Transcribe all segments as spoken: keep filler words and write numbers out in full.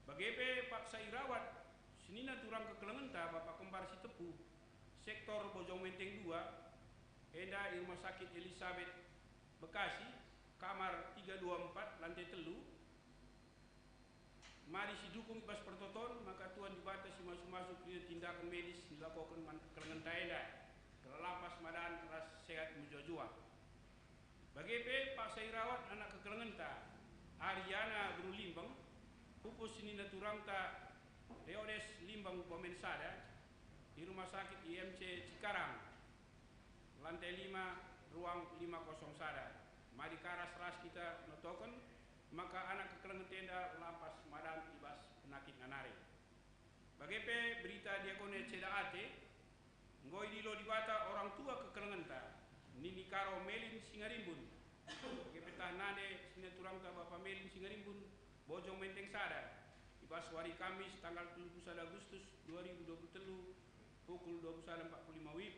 Bage pe paksa irawat senina turang kekelengenta Bapa Kembar Sitepu, sektor Bojong Menteng dua, enda i Rumah Sakit Elisabeth, Bekasi, kamar tiga dua empat, lantai telu. Mari sidukung i bas pertoton, maka Tuhan Dibata si masu-masu kerina tindakan medis si dilakoken man kekelengenta enda, gelah lampas madan ras sehat mejuah-juah. Bage pe paksa irawat anak kekelengenta, Ariana beru Limbeng, pupus senina turangta Leodes Limbeng Bomen sada, i Rumah Sakit I M C Cikarang, lantai lima, ruang lima kosong sada. Mari karas ras kita notoken maka anak kekelengenta enda lampas madan i bas penakitna nari. Bage pe berita diakon e ceda ate, enggo idilo Dibata orang tua kekelengenta, Nini Karo Melin Singarimbun. Bage pe tah nande senina turangta Bapa Melin Singarimbun, Bojong Menteng sada, i bas wari Kamis tanggal telu puluh sada Agustus dua ribu dua puluh telu, pukul dua puluh sada empat puluh lima wib,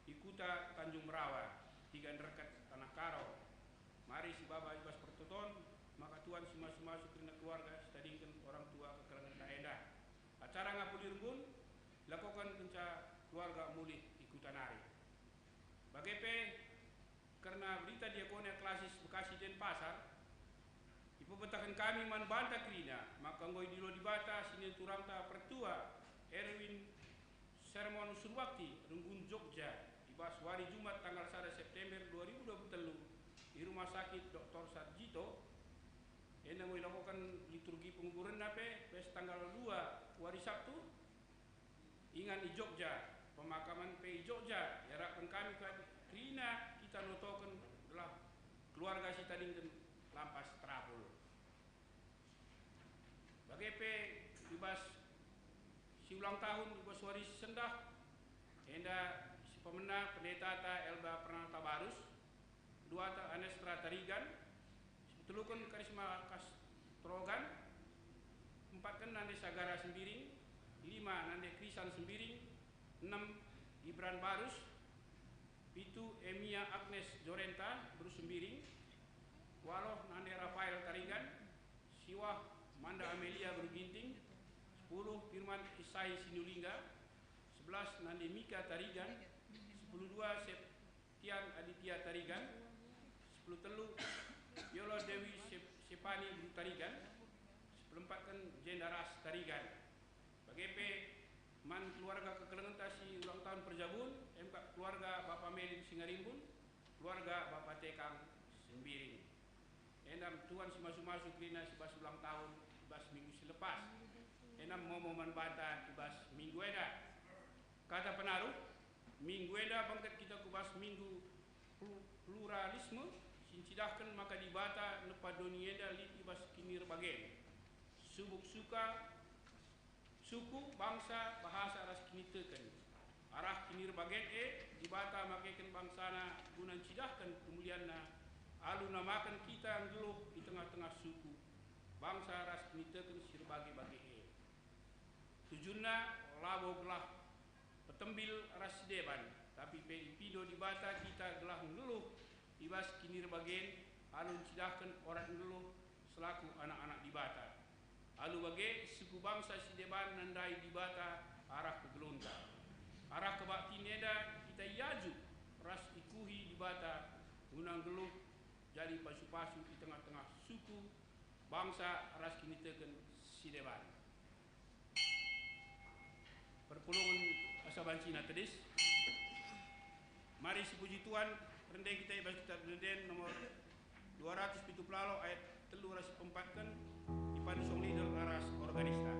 i kuta Tanjung Merawa, Tiga Derket, Tanah Karo. Mari sibaba i bas pertoton, maka Tuhan si masu-masu kerina keluarga sitadingken orang tua kekelengenta enda. Acara ngapuli rembun dilakoken kenca keluarga mulih i kuta nari. Bage pe kerna berita Diakonia Klasis Bekasi Denpasar, ipepetahken kami man banta kerina maka enggo idilo Dibata senina turangta Pertua Erwin Sermon Surbakti renggun Jogja i bas wari Jumat tanggal sada September dua ribu dua puluh telu i Rumah Sakit Doktor Sarjito. Enda enggo ilakoken liturgi penguburenna pe, pes tanggal dua wari Sabtu ingan i Jogja. Pemakamen pe i Jogja. Iarapken kami ka-, kerina kita notoken gelah keluarga sitadingken lampas terabul. Bage pe i bas si ulang tahun i bas wari si sendah, enda si pemena Pendetata Elba Pranata Barus, duata Anestra Tarigan, si peteluken Karisma Kastrogan, empatken Nande Sagara Sembiring, lima Nande Krisan Sembiring, enem Gibran Barus, pitu Emia Agnes Jorenta beru Sembiring, waluh Nande Rafael Tarigan, siwah Manda Amelia beru Ginting, sepuluh Firman Isai Sinulingga, sebelas Nande Mika Tarigan, sepuluh dua Septian Aditya Tarigan, sepuluh telu Yola Dewi Sep-, Sepani beru Tarigan, sepuluh empatken Jenda Ras Tarigan. Bage pe man keluarga kekelengenta si ulang tahun perjabun, emkap keluarga Bapa Melin Singarimbun, keluarga Bapa Tekang Sembiring. Enda me Tuhan si masu-masu kerina si bas ulang tahun i bas minggu si lepas. Enda me momo man banta i bas minggu enda. Kata penaruh, minggu enda bengket kita ku bas minggu plu-, pluralisme, si ncidahken maka Dibata nepa doni enda lit i bas kinirbagen, subuk suka, suku, bangsa, bahasa, ras kiniteken. Arah kinirbagen e, Dibata makeken bangsaNa guna ncidahken kemulianNa alu namaken kita nggeluh i tengah-tengah suku, bangsa, ras kiniteken si erbage-bage e. Tujunna labo gelah petembil ras si deban, tapi pe ipindo Dibata kita gelah nggeluh i bas kinirbagen alu ncidahken orat nggeluh selaku anak-anak Dibata. Alu bage, suku bangsa si deban nandai Dibata arah kegeluhenta. Arah kebaktin enda kita iajuk ras ikuhi Dibata guna nggeluh jadi pasu-pasu i tengah-tengah suku, bangsa ras kiniteken si deban. Perpulungen asa bancina tedis. Mari sipuji Tuhan, rende kita i bas Kitab Ende-enden nomor dua ratus pitu puluh ayat telu ras si peempatken, dipandu song leader ras organista.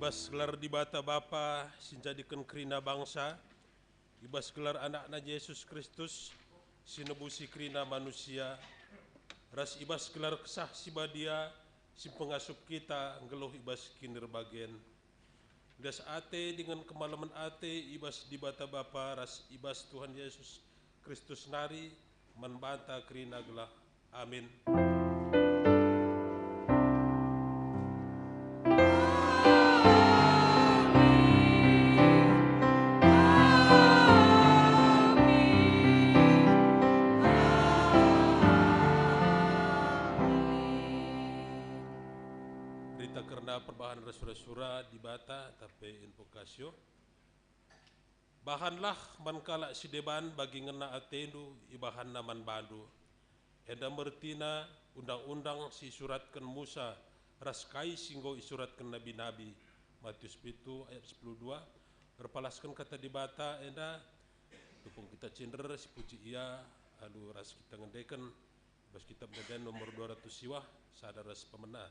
Bas gelar Dibata Bapa si njadiken kerina bangsa, i bas gelar AnakNa Jesus Kristus si nebusi kerina manusia, ras i bas gelar Kesah Si Badia si pengasup kita nggeluh i bas kinirbagen. Lias ate dingen kemalemen ate i bas Dibata Bapa ras i bas Tuhan Jesus Kristus nari, man banta kerina gelah. Amin. Rita kerna perbahan ras sura-sura Dibata, tape invokasio. Bahanlah man kalak si deban bagi ngena atendu ibahanna man bandu. Enda me ertina undang-undang si isuratken Musa ras kai si enggo isuratken nabi-nabi. Matius pitu ayat sepuluh dua. Erpalasken kata Dibata enda, tupung kita cinder sipuji Ia, alu ras kita ngendeken bas Kitab Ende-enden nomor dua ratus siwah, sada ras pemena.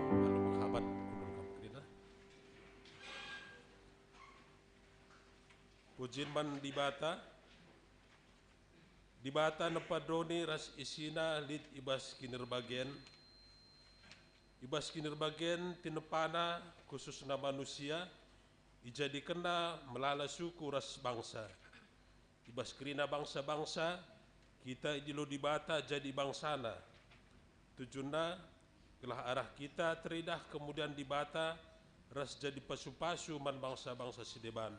Alu menghabat, ulun kam kerina. Pujin man Dibata. Dibata nepa doni ras isina lit i bas kinirbagen. I bas kinirbagen tinepana khususna manusia, ijadikenna melala suku ras bangsa. I bas kerina bangsa-bangsa, kita idilo Dibata jadi bangsana. Tujunna, gelah arah kita teridah kemulian Dibata ras jadi pasu-pasu man bangsa-bangsa si deban.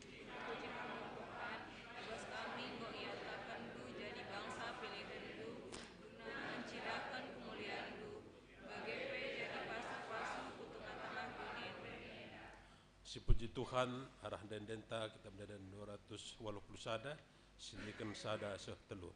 Puji Kam, Tuhan, i bas kami enggo iadakenNdu jadi bangsa pilihenNdu, guna ncidahken kemulianNdu, bage pe jadi pasu-pasu ku tengah-tengah doni enda. Sipuji Tuhan, arah ende-endenta kita mendenden dua ratus waluh puluh sada, siniken sada seh telu.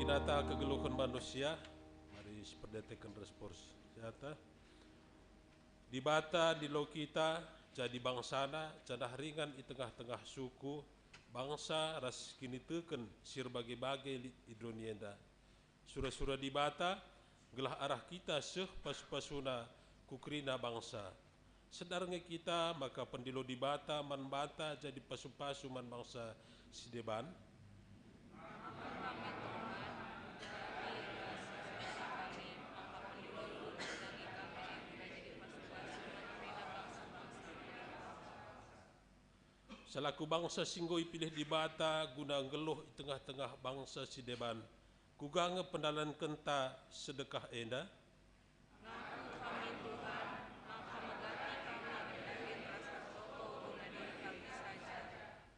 Data kegeluhen manusia, mari siperdiateken ras persiata. Dibata ndilo kita jadi bangsaNa, janah ringan i tengah-tengah suku, bangsa ras kiniteken si erbage-bage lit i doni enda. Sura-sura Dibata, gelah arah kita seh pasu-pasuna ku kerina bangsa. Sedar nge kita maka pendilo Dibata man banta jadi pasu-pasu man bangsa si deban? Selaku bangsa si enggo ipilih Dibata guna nggeluh i tengah-tengah bangsa si deban, kuga nge pendalankenta sedekah enda? Ngaku kami, Tuhan, maka megati kami kegeluhen ras ertoto guna diri kami saja.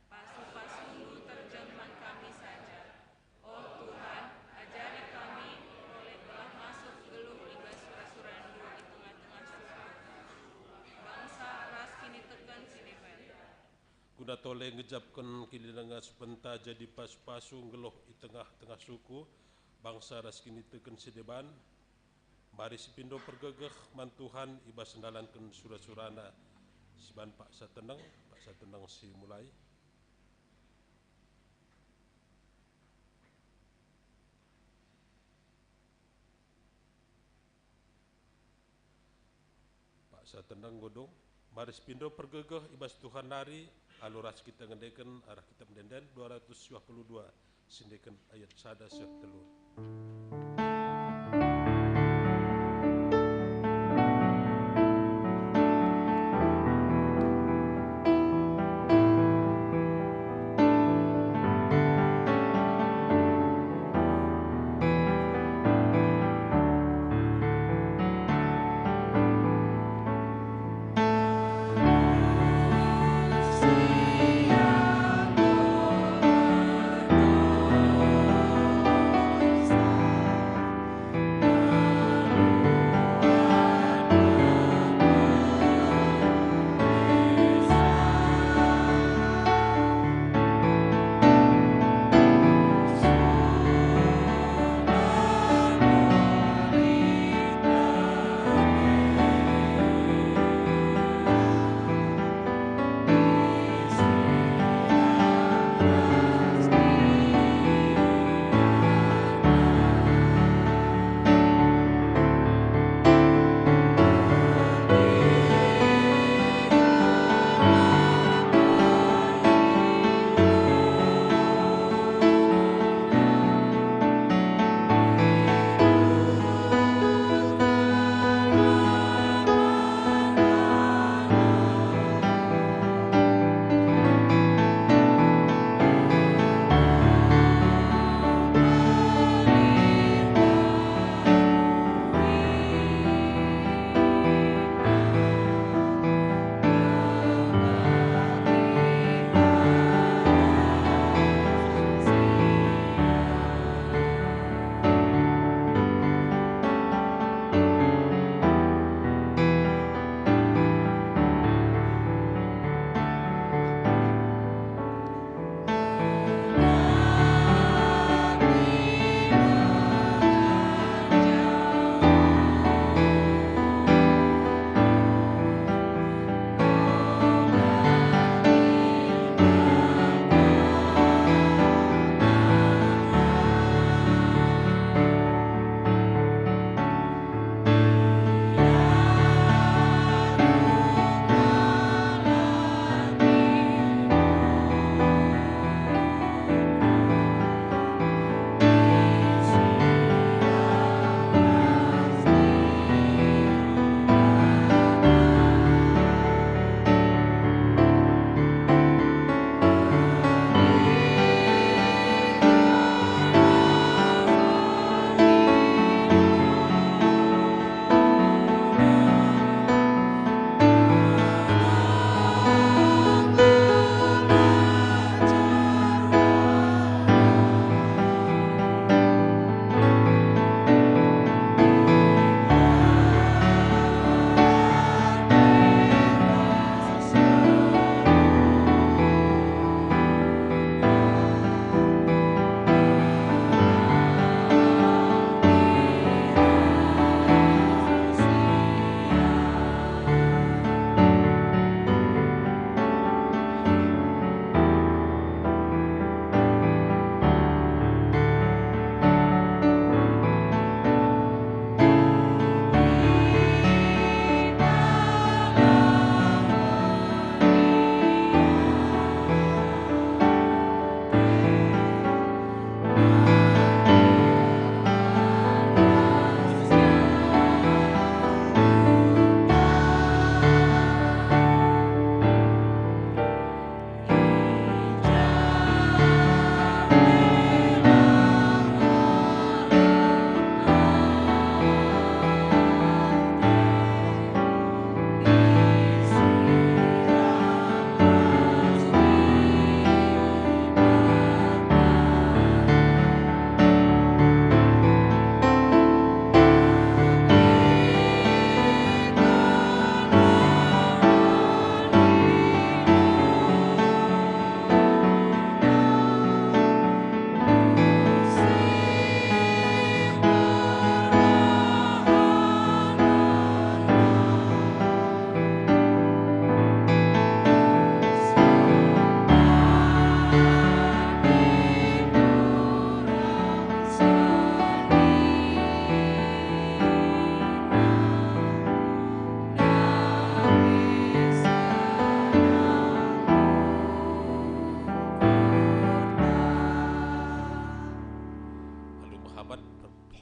Pasu-pasuNdu terjeng man kami saja. O Tuhan, ajari kami, tole gelah masuk nggeluh i bas sura-suraNdu i tengah-tengah suku, bangsa ras kiniteken si deban. Guna tole ngejapken kegeluhenta jadi pasu-pasu nggeluh i tengah-tengah suku, bangsa ras kiniteken si deban, mari sipindo pergegeh man Tuhan i bas ndalanken sura-suraNa. Si ban paksa teneng, paksa teneng si mulai. Paksa teneng godung. Mari sipindo pergegeh i bas Tuhan nari, alu ras kita ngendeken arah Kitab Ende-enden dua ratus dua puluh dua, siendeken ayat sada seh telu.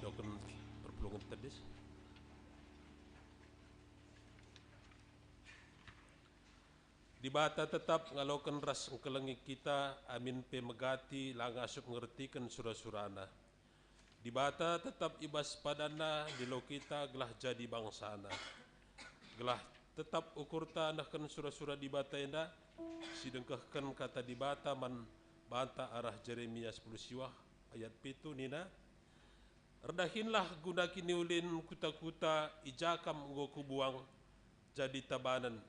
Perpulungen tedis. Dibata tetap ngaloken ras engkelengi kita, amin pe megati la ngasup ngertiken sura-suraNa. Dibata tetap i bas padanNa ndilo kita gelah jadi bangsaNa. Gelah tetap ukurta nehken sura-sura Dibata enda, si dengkehken kata Dibata man banta arah Jeremia sepuluh siwah ayat pitu nina, "Erdahinlah guna kiniulin kuta-kuta i ja kam enggo kubuang jadi tabanen.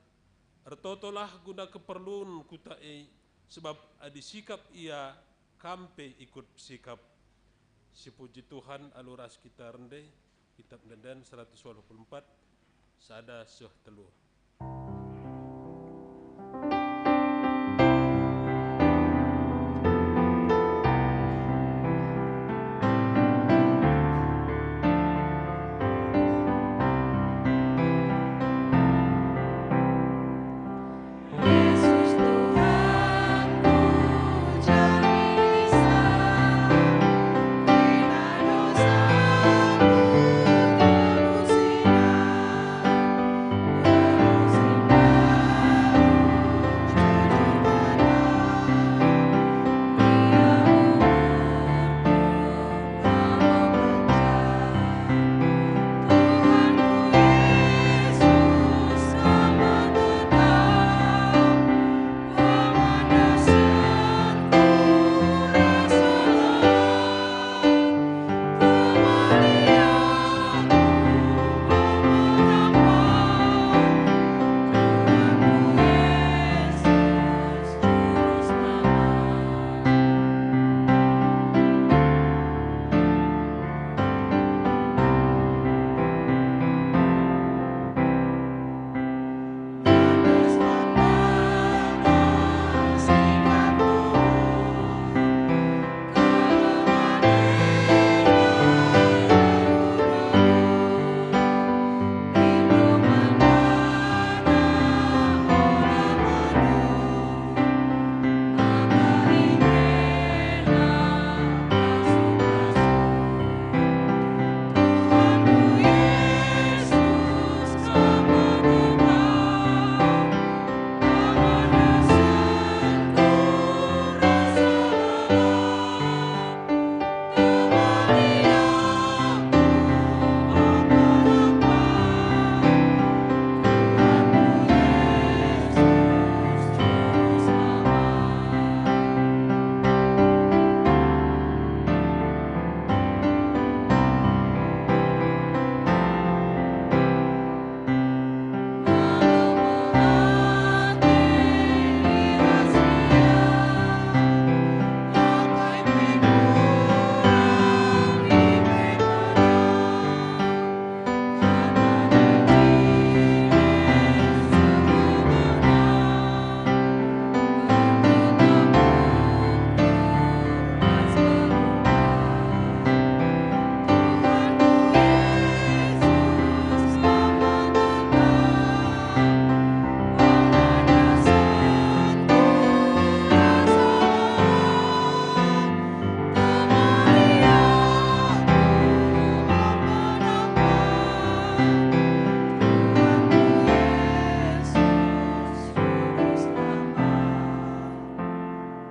Ertotolah guna keperlun kuta e, sebab adi sikap ia, kam pe ikut sikap." Sipuji Tuhan alu ras kita rende, Kitab Ende-enden seratus waluh puluh empat, sada seh telu.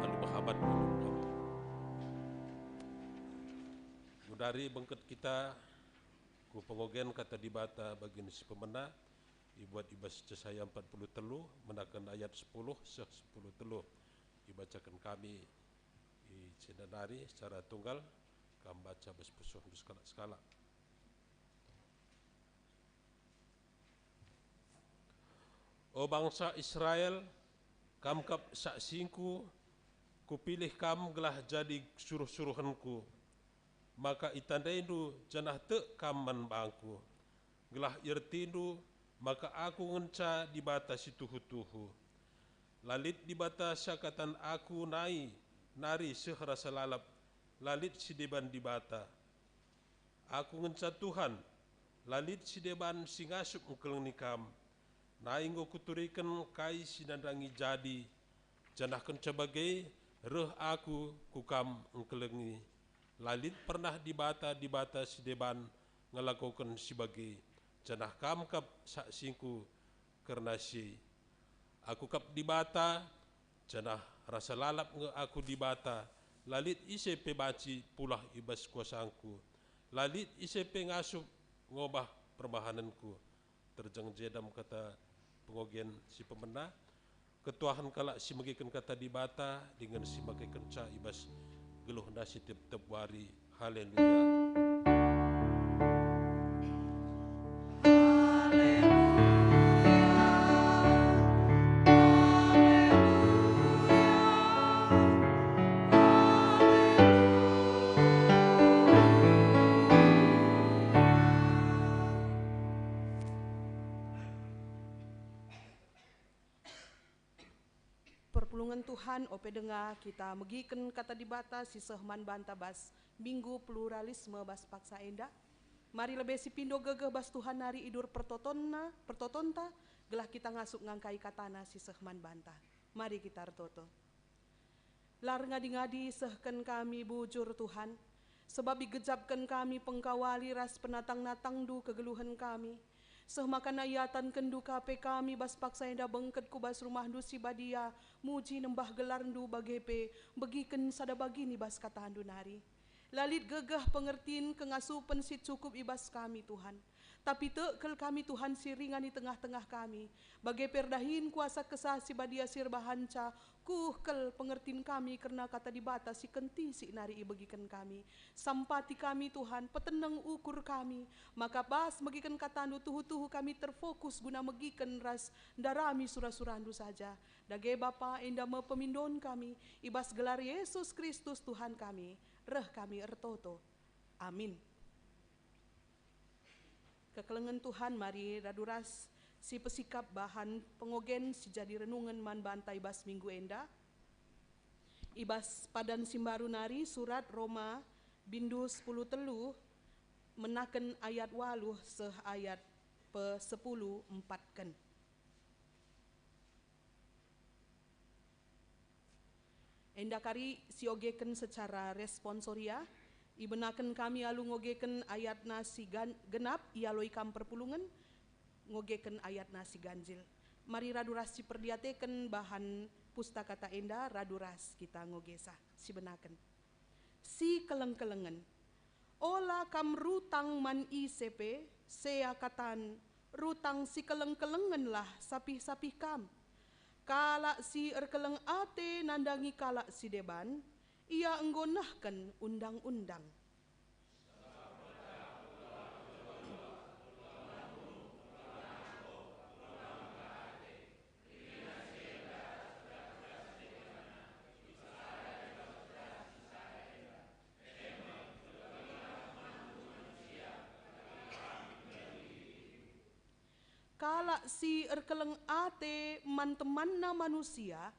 Alu mehabat. Mudari bengket kita ku pengogen kata Dibata bagin si pemena, ibuat i bas Jesaya empat puluh telu, menaken ayat sepuluh seh sepuluh telu. Ibacaken kami i jenda nari secara tunggal, kam baca bas pusuhndu sekalak-sekalak. O bangsa Israel, kam kap saksingku, kupilih kam gelah jadi suruh-suruhenku, maka itandaindu janah tek kam man bangku, gelah iertindu maka aku ngenca Dibata si tuhu-tuhu. La lit Dibata seakatan aku nai nari seh rasa lalap, la lit si deban Dibata. Aku ngenca Tuhan, la lit si deban si ngasup engkelengi kam. Nai enggo kuturiken kai si nandangi jadi, janah kenca bage reh aku ku kam engkelengi. La lit pernah Dibata, Dibata si deban ngelakoken si bage, janah Kam kap saksingku kerna si e. Aku kap Dibata, janah rasa lalap nge aku Dibata, la lit ise pe banci pulah i bas kuasangku, la lit ise pe ngasup ngobah perbahanenku. Terjeng jedam kata pengogen si pemena, ketuahen kalak si megiken kata Dibata dingen si makekenca i bas geluhna si tep-tep wari. Haleluya. Perpulungen Tuhan, ope denga kita megiken kata Dibata si seh man banta bas Minggu Pluralisme bas paksa enda. Mari lebe sipindo gegeh bas Tuhan nari idur pertotonna, pertotonta, gelah kita ngasup ngangkai katana si seh man banta. Mari kita ertoto. La erngadi-ngadi sehken kami bujur, Tuhan, sebab igejapken kami pengkawali ras penatang-natangNdu kegeluhen kami. Seh maka na iatankenNdu ka pe kami bas paksa enda bengket ku bas rumahNdu si badia, muji nembah gelarNdu bage pe begiken sada bagin i bas kataNdu nari. La lit gegeh, pengertin, kengasupen si cukup i bas kami, Tuhan. Tapi tek kal kami, Tuhan, si ringan i tengah-tengah kami. Bage pe erdahin kuasa Kesah Si Badia si erbahanca, kuh kal pengertin kami kerna Kata Dibata si kentisik nari ibegiken kami. Sampati kami, Tuhan, peteneng ukur kami, maka bas megiken kataNdu tuhu-tuhu kami terfokus guna megiken ras ndarami sura-suraNdu saja. Dage Bapa, enda me pemindon kami, i bas gelar Yesus Kristus Tuhan kami, reh kami ertoto. Amin. Kekelengen Tuhan, mari radu ras sipesikap bahan pengogen si jadi renungen man banta i bas minggu enda. I bas padan si mbaru nari, surat Roma bindu sepuluh telu, menaken ayat waluh seh ayat pe sepuluh empatken. Enda kari siogeken secara responsoria, ibenaken kami alu ngogeken ayatna si gan-, genap, ialoi kam perpulungen ngogeken ayatna si ganjil. Mari radu ras siperdiateken bahan pustaka ta enda, radu ras kita ngogesa, sibenaken. Sikeleng-kelengen. Ola kam rutang man ise pe, sea katan, rutang sikeleng-kelengenlah sapih-sapih kam. Kalak si erkeleng ate nandangi kalak si deban, ia enggo nehken undang-undang. Kalak si erkeleng ate man temanna manusia,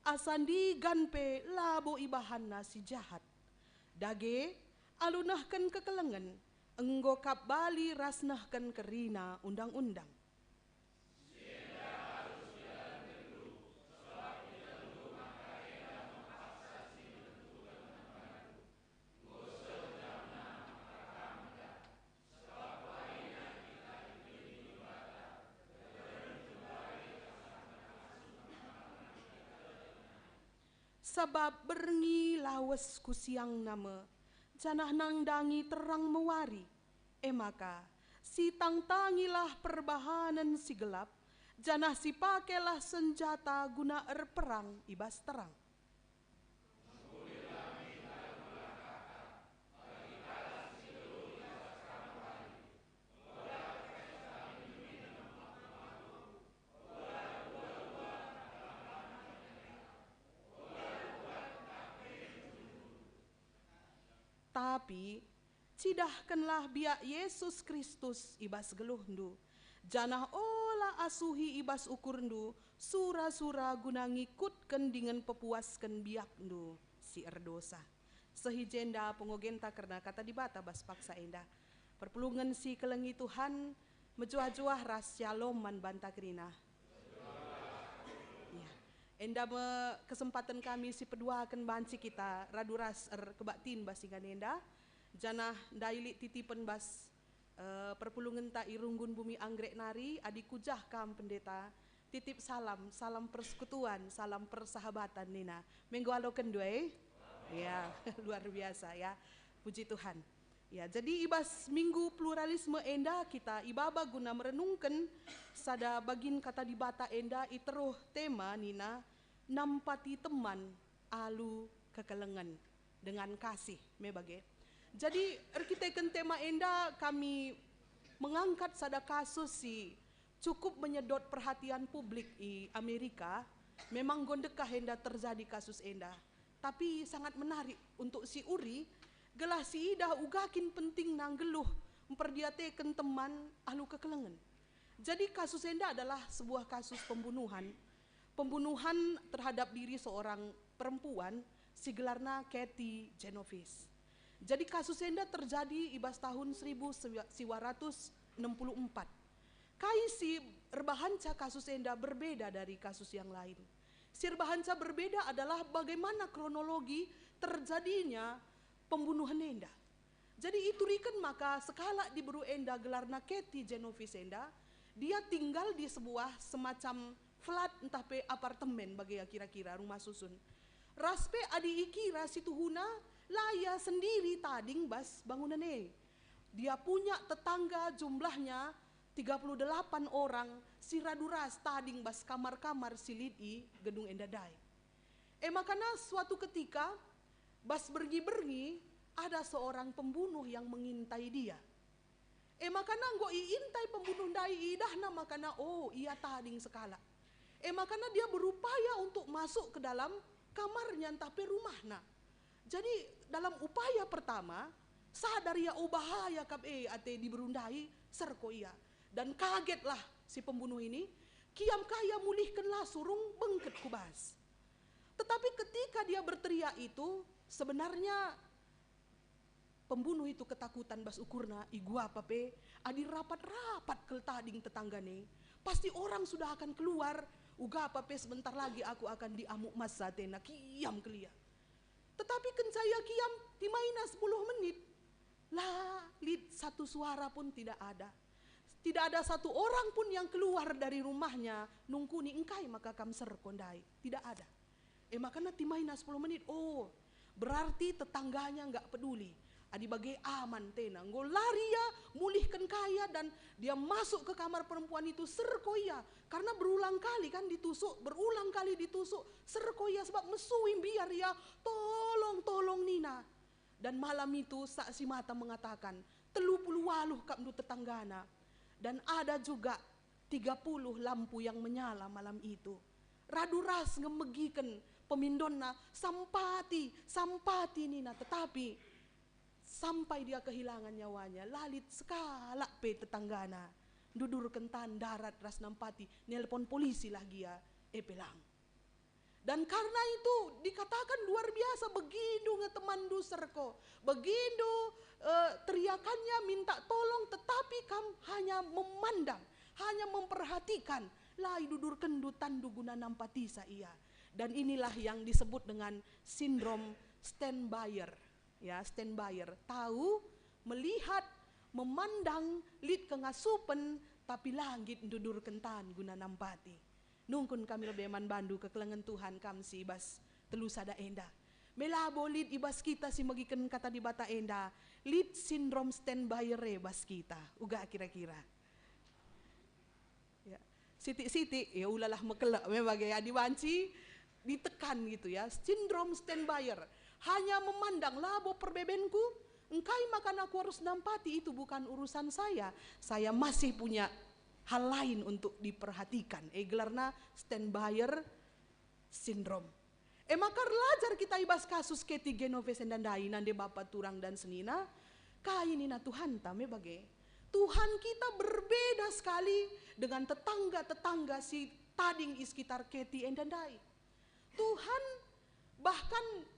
asa ndigan pe labo ibahanna si jahat. Dage, alu nehken kekelengen, enggo kap bali ras nehken kerina undang-undang. Sabap berngi lawes ku siangna me, janah nandangi terang me wari. E maka, sitangtangilah perbahanen si gelap, janah sipakailah senjata guna erperang i bas terang. Tapi cidahkenlah biak Yesus Kristus i bas geluhndu, janah ola asuhi i bas ukurndu sura-sura guna ngikutken dingen pepuasken biakndu si erdosa. Seh i jenda pengogenta kerna Kata Dibata bas paksa enda. Perpulungen si kelengi Tuhan, mejuah-juah ras syalom man banta kerina. Ya. Enda me kesempaten kami si peduaken banci kita radu ras erkebaktin bas ingan enda, janah ndai lit titipen bas, eh, perpulungenta i runggun bumi anggrek nari, adi kujah kam pendeta, titip salam, salam persekutuan, salam persahabatan nina. Menggo alokenndu e? Ya, luar biasa ya. Puji Tuhan. Ya, jadi i bas Minggu Pluralisme enda kita ibaba guna merenungken sada bagin Kata Dibata enda i teruh tema nina, "Nampati teman alu kekelengen dengan kasih," me bage. Jadi, erkiteken tema enda kami mengangkat sada kasus si cukup menyedot perhatian publik i Amerika. Memang enggo ndekah enda terjadi kasus enda. Tapi sangat menarik untuk siuri, gelah siidah uga kin pentingna nggeluh mperdiateken teman alu kekelengen. Jadi kasus enda adalah sebuah kasus pembunuhan. Pembunuhan terhadap diri seorang perempuan si gelarna Kathy Genovese. Jadi kasus enda terjadi i bas tahun seribu sembilan ratus enam puluh empat. Kai si erbahanca kasus enda berbeda dari kasus yang lain? Si erbahanca berbeda adalah bagaimana kronologi terjadinya pembunuhan enda. Jadi ituriken maka sekalak diberu enda gelarna Kathy Genovese enda, dia tinggal di sebuah semacam flat ntah pe apartemen bage ya kira-kira rumah susun. Ras pe adi ikira situhuna, la ia sendiri tading bas bangunen e. Dia punya tetangga jumlahnya tiga puluh delapan orang si radu ras tading bas kamar-kamar si lit i gedung enda ndai. E makana suatu ketika, bas berngi-berngi, ada seorang pembunuh yang mengintai dia. E makana enggo iintai pembunuh ndai, iidahna makana, oh, ia tading sekalak. E makana dia berupaya untuk masuk ke dalam kamarnya ntah pe rumahna. Jadi, dalam upaya pertama, sadar ia, oh, bahaya kap e ate diberu ndai, serko ia. Dan kagetlah si pembunuh ini, kiam ka ia mulihkenlah surung bengket ku bas. Tetapi ketika dia berteriak itu, sebenarnya pembunuh itu ketakutan bas ukurna, iguapa pe, adi rapat-rapat kal tading tetanggana, pasti orang sudah akan keluar, ugapa pe sebentar lagi aku akan diamuk massa atena, kiam kal ia. Tetapi kenca ia kiam, timaina sepuluh menit, la lit satu suara pun tidak ada. Tidak ada satu orang pun yang keluar dari rumahnya nungkuni, "Engkai maka kam serko ndai?" Tidak ada. E makana timaina sepuluh menit, oh, berarti tetangganya nggak peduli. Adi bage aman atena, enggo lari ia, mulihken ka ia, dan dia masuk ke kamar perempuan itu, serko ia. Karena berulang kali kan ditusuk, berulang kali ditusuk, serko ia sebab mesui mbiar ia, "Tolong, tolong," nina. Dan malam itu saksi mata mengatakan, telu puluh waluh kapndu tetanggana. Dan ada juga tiga puluh lampu yang menyala malam itu. Radu ras nge megiken pemindonna, "Sampati, sampati," nina, tetapi sampai dia kehilangan nyawanya, la lit sekalak pe tetanggana ndudurken tan, ndarat ras nampati, nelpon polisi lah gia, e pe lang. Dan karena itu dikatakan luar biasa, begindu nge temanndu serko, begindu, eh, teriakannya minta tolong, tetapi kam hanya memandang, hanya memperhatikan, la idudurkenndu tanndu guna nampatisa ia. Dan inilah yang disebut dengan sindrom standbyer. Ya, standbyer. Tahu, melihat, memandang, lit kengasupen, tapi la nggit ndudurken tan guna nampati. Nungkun kami lebe man bandu kekelengen Tuhan, kam si i bas telu sada enda. Me labo lit i bas kita si megiken Kata Dibata enda, lit sindrom standbyer e bas kita. Uga kira-kira. Ya. Sitik-sitik, ya ulalah mekelek, me bage adi banci ditekan gitu ya. Sindrom standbyer. Hanya memandang, labo perbebenku, engkai maka aku harus nampati, itu bukan urusan saya. Saya masih punya hal lain untuk diperhatikan. E, gelarna standbyer syndrome. E maka erlajar kita i bas kasus Kathy Genovese enda ndai, nande bapa turang dan senina, kai nina Tuhanta me bage. Tuhan kita berbeda sekali dengan tetangga-tetangga si tading i sekitar Kathy enda ndai. Tuhan bahkan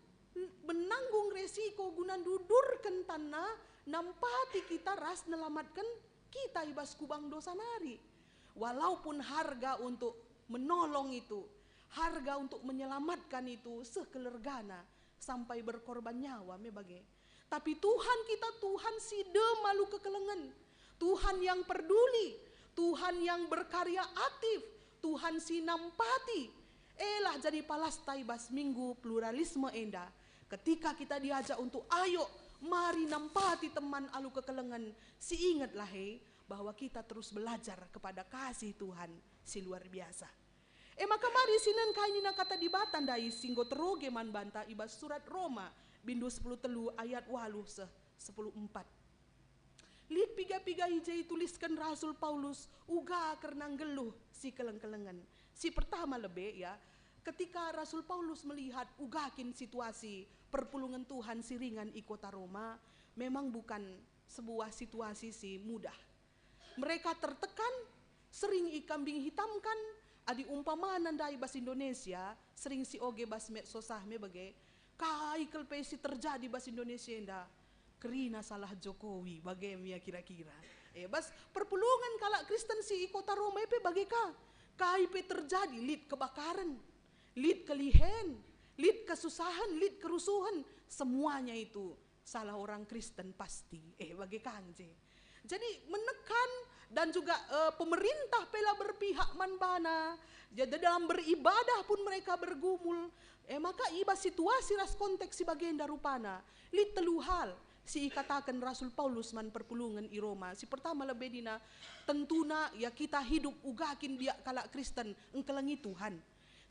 menanggung resiko guna ndudurken tanNa nampati kita ras nelamatken kita i bas kubang dosa nari. Walaupun harga untuk menolong itu, harga untuk menyelamatkan itu seh keluargana sampai berkorban nyawa me bage. Tapi Tuhan kita Tuhan si dem alu kekelengen, Tuhan yang peduli, Tuhan yang berkarya aktif, Tuhan si nampati. Elah jadi palasta i bas Minggu Pluralisme enda, ketika kita diajak untuk ayo mari nampati teman alu kekelengen, si ingetlah he bahwa kita terus belajar kepada kasih Tuhan si luar biasa. E maka mari sinen kai nina kata Dibata ndai si enggo teroge man banta i bas surat Roma, bindu sepuluh telu ayat waluh seh sepuluh empat. Lit piga-piga i je itulisken Rasul Paulus uga kerna nggeluh si keleng-kelengen. Si pertama lebe, ya, ketika Rasul Paulus melihat uga kin situasi perpulungen Tuhan si ringan i kota Roma, memang bukan sebuah situasi si mudah. Mereka tertekan, sering ikambing hitamkan, adi umpamana ndai bas Indonesia, sering sioge bas medsos ah me bage, kai kal pe si terjadi bas Indonesia enda, kerina salah Jokowi, bage me ia kira-kira. E, bas perpulungen kalak Kristen si i kota Roma e pe bage ka. Kai pe terjadi, lit kebakaren, lit kelihen, lit kesusahen, lit kerusuhen, semuanya itu salah orang Kristen pasti. Eh, bage ka je. Jadi menekan dan juga, eh, pemerintah pe la berpihak man bana. Jadi dalam beribadah pun mereka bergumul. Eh, maka i bas situasi ras konteks si bagenda rupana, lit telu hal si ikataken Rasul Paulus man perpulungen i Roma. Si pertama lebe nina, tentuna ya kita hidup uga kin biak kalak Kristen engkelengi Tuhan.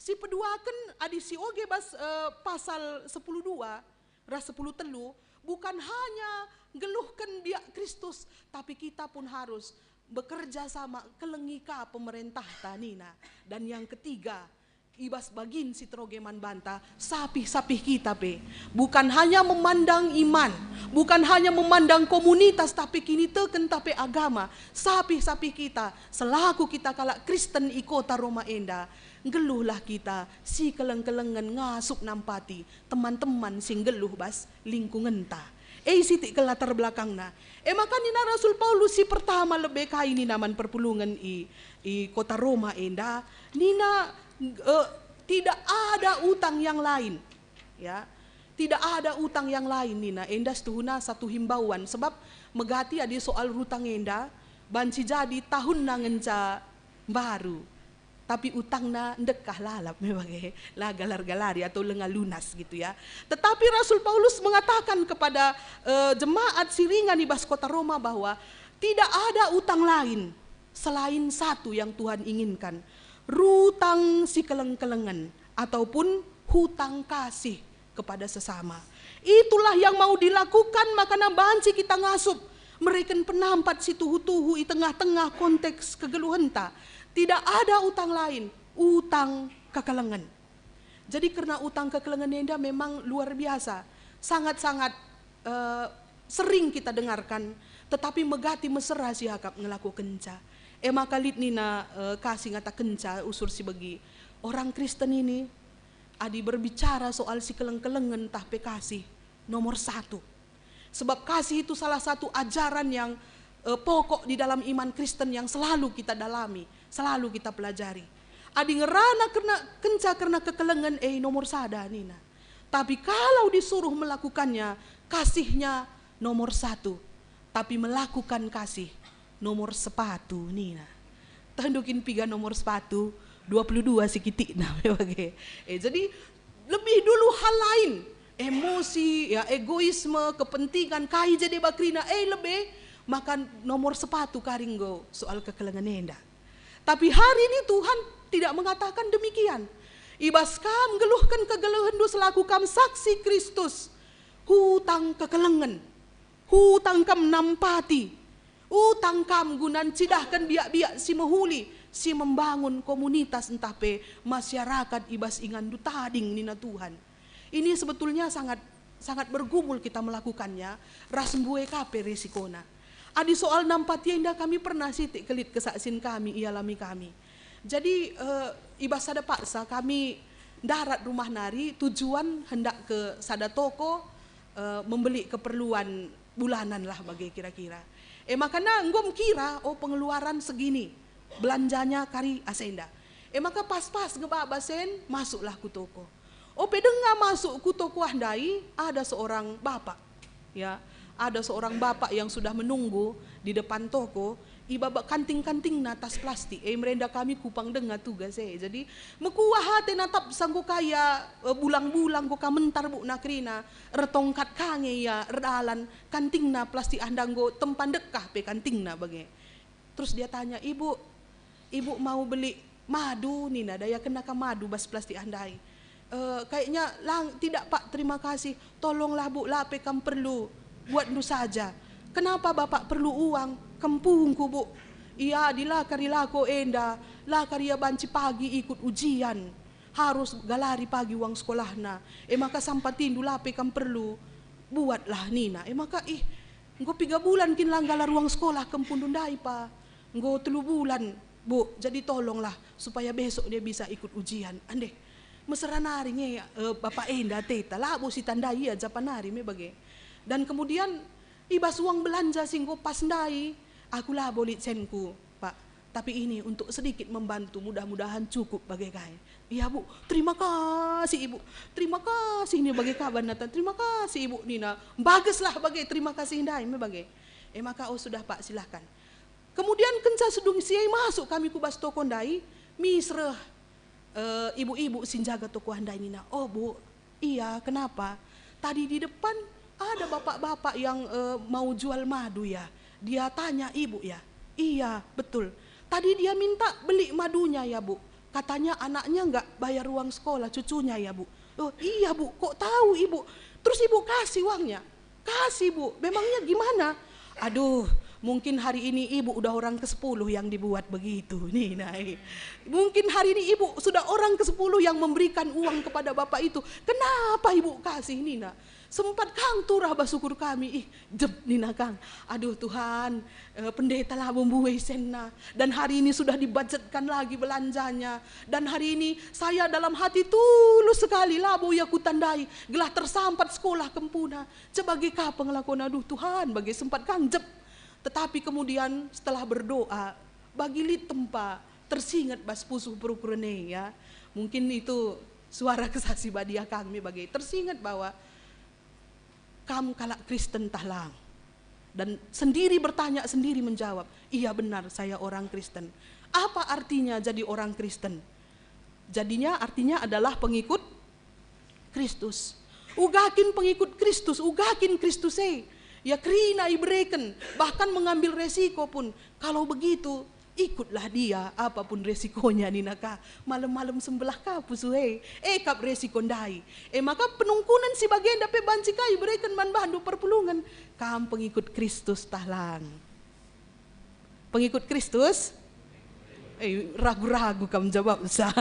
Si peduaken adi sioge bas, eh, pasal sepuluh dua ras sepuluh telu, bukan hanya nggeluhken biak Kristus, tapi kita pun harus bekerja sama kelengi ka pemerintahta nina. Dan yang ketiga, i bas bagin si teroge man banta, sapih-sapih kita pe. Bukan hanya memandang iman, bukan hanya memandang komunitas, tapi kiniteken, tapi agama. Sapih-sapih kita, selaku kita kalak Kristen i kota Roma enda, nggeluhlah kita si keleng-kelengen ngasup nampati teman-teman si nggeluh bas lingkungenta. E, sitik ke latar belakangna. E maka nina Rasul Paulus si pertama lebe kai nina man perpulungen i, i kota Roma enda, nina, eh, tidak ada utang yang lain. Ya, tidak ada utang yang lain nina, enda setuhuna satu himbauan, sebab megati adi soal rutang enda banci jadi tahunna ngenca mbaru. Tapi utangna ndekah lalap me bage, la galar-galari atau lenga lunas gitu ya. Tetapi Rasul Paulus mengatakan kepada, eh, jemaat si ringan i bas kota Roma bahwa tidak ada utang lain selain satu yang Tuhan inginkan, rutang si keleng-kelengen ataupun hutang kasih kepada sesama. Itulah yang mau dilakukan, makana banci kita ngasup mereken penampat si tuhu-tuhu i tengah-tengah konteks kegeluhenta. Tidak ada utang lain, utang kekelengen. Jadi kerna utang kekelengen enda memang luar biasa, sangat-sangat, eh, sering kita dengarkan, tetapi megati mesera siakap ngelakukenca. E maka lit nina, eh, ka si ngatakenca usur si begi, orang Kristen ini adi berbicara soal si keleng-kelengen tah pe kasih, nomor satu. Sebab kasih itu salah satu ajaran yang, eh, pokok di dalam iman Kristen yang selalu kita dalami, selalu kita pelajari. Adi ngerana kerna, kenca kerna kekelengen, eh, nomor sada nina. Tapi kalau disuruh melakukannya, kasihnya nomor satu. Tapi melakukan kasih nomor sepatu nina. Tehndu kin piga nomor sepatu? Dua puluh dua sikitikna me bage. Eh, jadi lebih dulu hal lain, emosi, ya, egoisme, kepentingan, kai je deba kerina, eh, lebe, maka nomor sepatu kari enggo soal kekelengen enda. Tapi hari ini Tuhan tidak mengatakan demikian. I bas kam nggeluhken kegeluhenndu selaku kam saksi Kristus, hutang kekelengen, hutang kam nampati, utang kam guna ncidahken biak-biak si mehuli, si membangun komunitas ntah pe masyarakat i bas inganndu tading nina Tuhan. Ini sebetulnya sangat, sangat bergumul kita melakukannya, ras mbue ka pe resikona. Adi soal nampati enda kami pernah sitik kelit kesaksin kami, ialami kami. Jadi, eh, i bas sada paksa kami ndarat rumah nari tujuan hendak ke sada toko, eh, membeli keperluan bulanan lah bage kira-kira. E makana enggo mkira, oh, pengeluaran segini, belanjanya kari asa enda. E maka pas-pas nge baba sen, masuklah ku toko. Ope denga masuk ku toko ah ndai, ada seorang bapak. Ya, ada seorang bapak yang sudah menunggu di depan toko, ibaba kanting-kantingna tas plastik, e merenda kami kupang denga tugas e. Jadi, mekuah ate natap sanggo kaya, e, bulang-bulang go ka mentar bukna kerina, ertongkat ka nge ia erdalan, kantingna plastik ah ndai enggo tempa ndekah pe kantingna bage. Terus dia tanya, "Ibu, ibu mau beli madu?" nina, dayakenna ka madu bas plastik ah ndai. "Eh, kayaknya lang, tidak, Pak, terima kasih. Tolonglah, Bu, la pe kam perlu, buatndu saja." "Kenapa Bapak perlu uang?" "Kempungku, Bu. Ia di lakar i lako enda, lakar ia banci pagi ikut ujian. Harus galari pagi uang sekolahna. E maka sampatindu la pe kam perlu, buatlah," nina. E maka, ih, enggo piga bulan kin la nggalar uang sekolah kempundu ndai, Pa? Enggo telu bulan, Bu, jadi tolonglah supaya besok dia bisa ikut ujian. Andeh, mesera nari nge, eh, bapak enda ateta, labo sitandai ia japa nari me bage. Dan kemudian, i bas uang belanja si enggo pas ndai, aku labo lit senku, Pak. Tapi ini untuk sedikit membantu, mudah-mudahan cukup bage kai. "Iya, Bu, terima kasih, Ibu. Terima kasih," nina bage kaban nata. "Terima kasih, Ibu," nina. Mbageslah bage terima kasih ndai me bage. E maka, "Oh, sudah, Pak, silakan." Kemudian kenca sedung si e masuk kami ku bas toko ndai, misreh, eh, ibu-ibu si njaga toko ndai nina, "Oh, Bu, iya, kenapa? Tadi di depan ada bapak-bapak yang, eh, mau jual madu ya. Dia tanya Ibu ya?" "Iya, betul. Tadi dia minta beli madunya ya, Bu. Katanya anaknya nggak bayar uang sekolah cucunya ya, Bu." "Oh, iya, Bu. Kok tahu Ibu? Terus Ibu kasih uangnya?" "Kasih, Bu. Memangnya gimana?" "Aduh, mungkin hari ini Ibu udah orang kesepuluh yang dibuat begitu," nina e. "Mungkin hari ini Ibu sudah orang kesepuluh yang memberikan uang kepada bapak itu. Kenapa Ibu kasih?" nina. Sempat kang turah bas ukur kami, ih, jep nina kang. "Aduh Tuhan, eh, pendeta labo mbue senna. Dan hari ini sudah dibudgetkan lagi belanjanya. Dan hari ini saya dalam hati tulus sekali labo ia kutandai, gelah tersampat sekolah kempuna." Cebage ka pengelakona, aduh Tuhan, bage sempat kang jep. Tetapi kemudian setelah berdoa, bagi lit tempa tersinget bas pusuh perukuren e, ya. Mungkin itu suara kesah si badia kang me bage. Tersinget bahwa kam kalak Kristen tah lang. Dan sendiri bertanya, sendiri menjawab, "Iya benar, saya orang Kristen." Apa artinya jadi orang Kristen? Jadinya artinya adalah pengikut Kristus. Uga kin pengikut Kristus, uga kin Kristus e. Ia kerina ibereken, bahkan mengambil resiko pun. Kalau begitu, ikutlah dia, apapun resikonya, nina ka. Malem-malem sembelah ka pusuh e. E kap resiko ndai. E maka penungkunen si bagenda pe banci ka ibereken man bahndu perpulungen. Kam pengikut Kristus tah lang. Pengikut Kristus? Eh, ragu-ragu kam jawab, sa.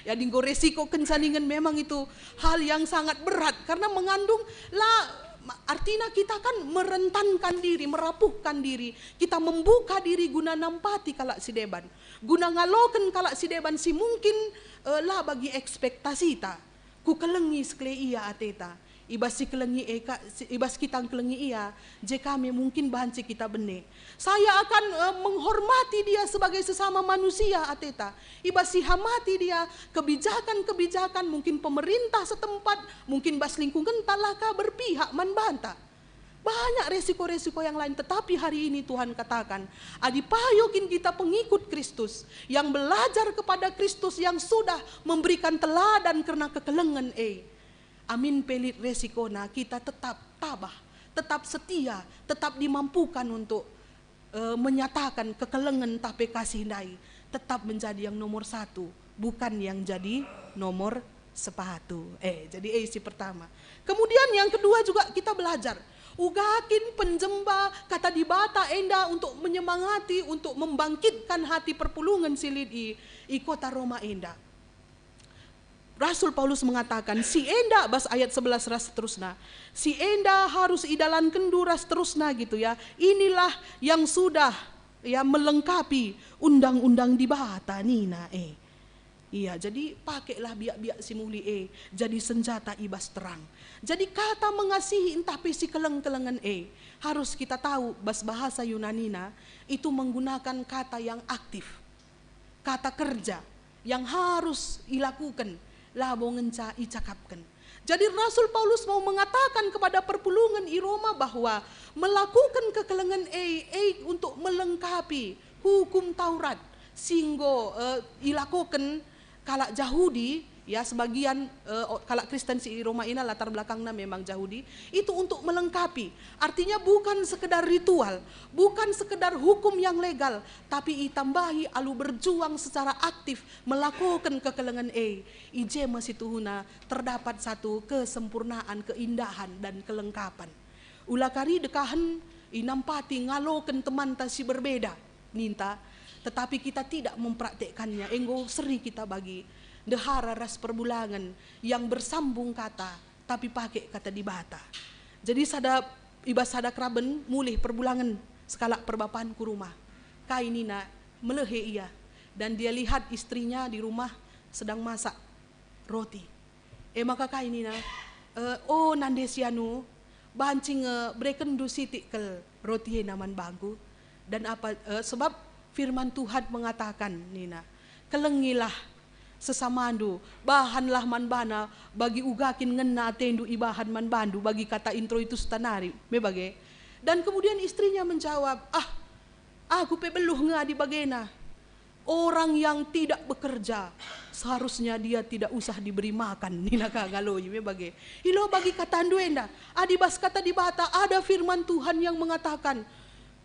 Ya, enggo resiko kenca ningen memang itu hal yang sangat berat karena mengandung la, ma-, artina kita kan merentankan diri, merapuhkan diri, kita membuka diri guna nampati kalak si deban, guna ngaloken kalak si deban si mungkin, eh, la bagi ekspektasita. Kukelengi sekle ia ateta. I bas si kelengi e ka, si, i bas kita ngkelengi ia, je kami mungkin banci kita bene. Saya akan, eh, menghormati dia sebagai sesama manusia ateta. I bas si hamati dia, kebijakan-kebijakan mungkin pemerintah setempat, mungkin bas lingkungenta la ka berpihak man banta. Banyak resiko-resiko yang lain, tetapi hari ini Tuhan katakan, adi payo kin kita pengikut Kristus yang belajar kepada Kristus yang sudah memberikan teladan kerna kekelengen e, amin pe lit resikona, kita tetap tabah, tetap setia, tetap dimampukan untuk, eh, menyatakan kekelengen tah pe kasih ndai, tetap menjadi yang nomor satu, bukan yang jadi nomor sepatu. Eh, jadi, eh, si pertama. Kemudian yang kedua juga kita belajar, uga kin penjemba kata Dibata enda untuk menyemangati, untuk membangkitkan hati perpulungen si lit i, i kota Roma enda. Rasul Paulus mengatakan, si enda, bas ayat sebelas ras seterusna, si enda harus idalankenndu ras terusna, gitu ya. Inilah yang sudah, ya, melengkapi undang-undang Dibata, nina e. Iya, jadi pakailah biak-biak si muli e jadi senjata i bas terang. Jadi kata mengasihi ntah pe si keleng-kelengen e harus kita tahu, bas bahasa Yunanina itu menggunakan kata yang aktif. kata kerja yang harus ilakuken, labo ngenca icakapken. Jadi Rasul Paulus mau mengatakan kepada perpulungen i Roma bahwa melakuken kekelengen e, e untuk melengkapi hukum Taurat si enggo, eh, ilakoken kalak Jahudi, ya, sebagian, eh, o-, kalak Kristen si i Roma ena latar belakangna memang Jahudi, itu untuk melengkapi. Artinya bukan sekedar ritual, bukan sekedar hukum yang legal, tapi itambahi alu berjuang secara aktif melakoken kekelengen e. I je me situhuna terdapat satu kesempurnaan, keindahan, dan kelengkapan. Ula kari dekahen inampati ngaloken temanta si berbeda, ninta, tetapi kita tidak mempraktekkannya, enggo seri kita bagi ndehara ras perbulangen yang bersambung kata, tapi pake kata Dibata. Jadi sada, i bas sada keraben mulih perbulangen sekalak perbapan ku rumah. Kai nina, melehe ia, dan dia lihat istrinya di rumah sedang masak roti. E maka kai nina, "Eh, o nande si anu, banci nge berekenndu sitik kal roti ena man bangku." Dan apa, eh, sebab firman Tuhan mengatakan, nina, "Kelengilah sesamandu, bahanlah man bana bagi uga kin ngena atendu ibahan man bandu bagi kata introitus tanari." Me bage. Dan kemudian istrinya menjawab, "Ah, aku pe beluh nge adi bagena. Orang yang tidak bekerja, seharusnya dia tidak usah diberi makan," nina ka ngaloi, me bage. Ilo bagi katandu enda, adi bas kata Dibata ada firman Tuhan yang mengatakan,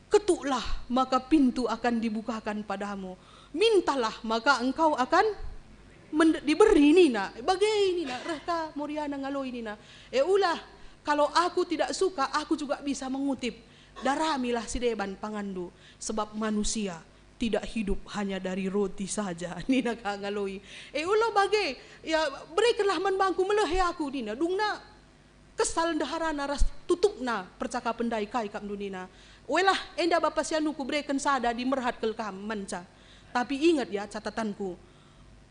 "Ketuklah, maka pintu akan dibukakan padamu. Mintalah, maka engkau akan mend-, diberi," nina. Bage nina, reh ka Moriana ngaloi nina, "E ulah, kalau aku tidak suka, aku juga bisa mengutip. Daramilah si deban panganndu, sebab manusia tidak hidup hanya dari roti saja," nina ka ngaloi. "E ulah bage, ya, berekenlah man bangku, melehe aku," nina. Dungna kesal ndeharana ras tutupna percakapen ndai, "Kai kap ndu," nina. "Welah, enda bapa si anuku bereken sada adi merhat kal kam manca. Tapi inget ya catatanku,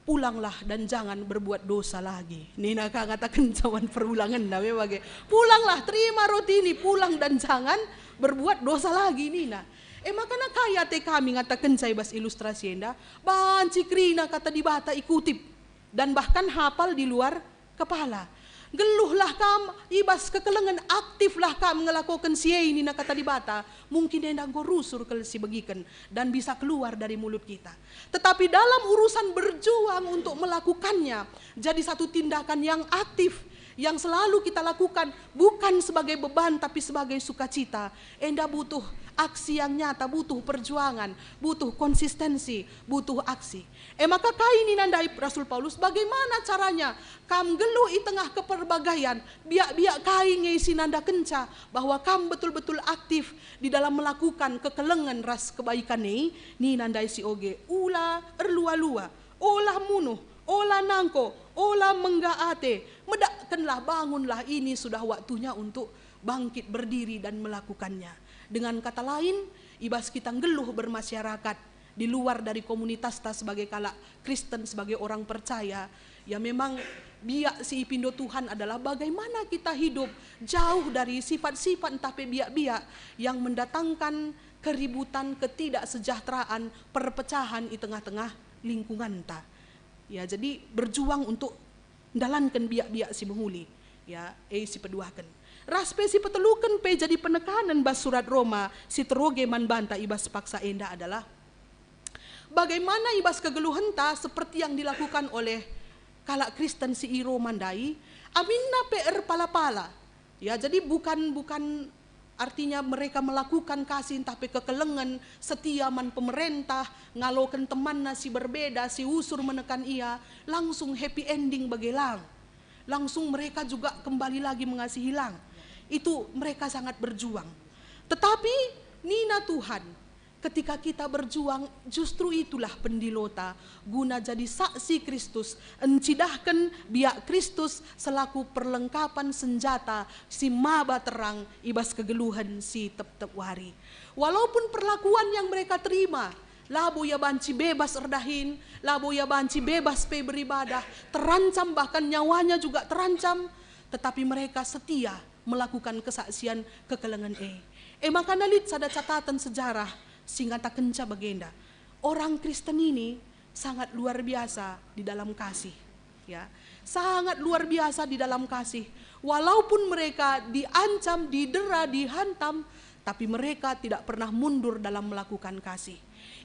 pulanglah dan jangan berbuat dosa lagi," nina ka ngatakenca man perulangenna me bage. "Pulanglah, terima roti ini, pulang dan jangan berbuat dosa lagi," nina. E maka na kai ate kami ngatakenca i bas ilustrasi enda? Banci kerina kata Dibata ikutip dan bahkan hapal di luar kepala. "Nggeluhlah kam i bas kekelengen, aktiflah kam ngelakoken si e," nina kata Dibata. Mungkin enda enggo rusur kal sibegiken dan bisa keluar dari mulut kita. Tetapi dalam urusan berjuang untuk melakukannya, jadi satu tindakan yang aktif, yang selalu kita lakukan, bukan sebagai beban, tapi sebagai sukacita. Enda butuh aksi yang nyata, butuh perjuangan, butuh konsistensi, butuh aksi. E maka kai nina ndai Rasul Paulus, "Bagaimana caranya kam nggeluh i tengah keperbagaian? Biak-biak kai nge si nandakenca bahwa kam betul-betul aktif di dalam melakukan kekelengen ras kebaikan e?" Nina ndai si oge, "Ula erlua-lua, ola munuh, ola nangko, ola menggah ate, medakkenlah, bangunlah, ini sudah waktunya untuk bangkit berdiri dan melakukannya." Dengan kata lain, i bas kita nggeluh bermasyarakat, di luar dari komunitasta sebagai kalak Kristen, sebagai orang percaya, ya, memang biak si ipindo Tuhan adalah bagaimana kita hidup jauh dari sifat-sifat ntah pe biak-biak yang mendatangkan keributan, ketidaksejahteraan, perpecahan i tengah-tengah lingkunganta. Ya, jadi berjuang untuk ndalanken biak-biak si mehuli, ya, e si peduaken. Ras pe si peteluken pe jadi penekanen bas surat Roma si teroge man banta i bas paksa enda adalah bagaimana i bas kegeluhenta seperti yang dilakukan oleh kalak Kristen si i Roma ndai, aminna pe erpala-pala. Ya, jadi bukan, bukan artinya mereka melakukan kasih ntah pe kekelengen, setia man pemerentah, ngaloken temanna si berbeda, si usur menekan ia, langsung happy ending bage lang. Langsung mereka juga kembali lagi mengasihi lang. Itu mereka sangat berjuang. Tetapi nina Tuhan, ketika kita berjuang, justru itulah pendilota guna jadi saksi Kristus, encidahken biak Kristus selaku perlengkapan senjata si maba terang i bas kegeluhen si tep-tep wari. Walaupun perlakuan yang mereka terima, labo ia banci bebas erdahin, labo ia banci bebas pe beribadah, terancam, bahkan nyawanya juga terancam, tetapi mereka setia melakukan kesaksian kekelengen e. E maka lit sada catatan sejarah si ngatakenca bagenda. Orang Kristen ini sangat luar biasa di dalam kasih, ya. Sangat luar biasa di dalam kasih. Walaupun mereka diancam, didera, dihantam, tapi mereka tidak pernah mundur dalam melakukan kasih.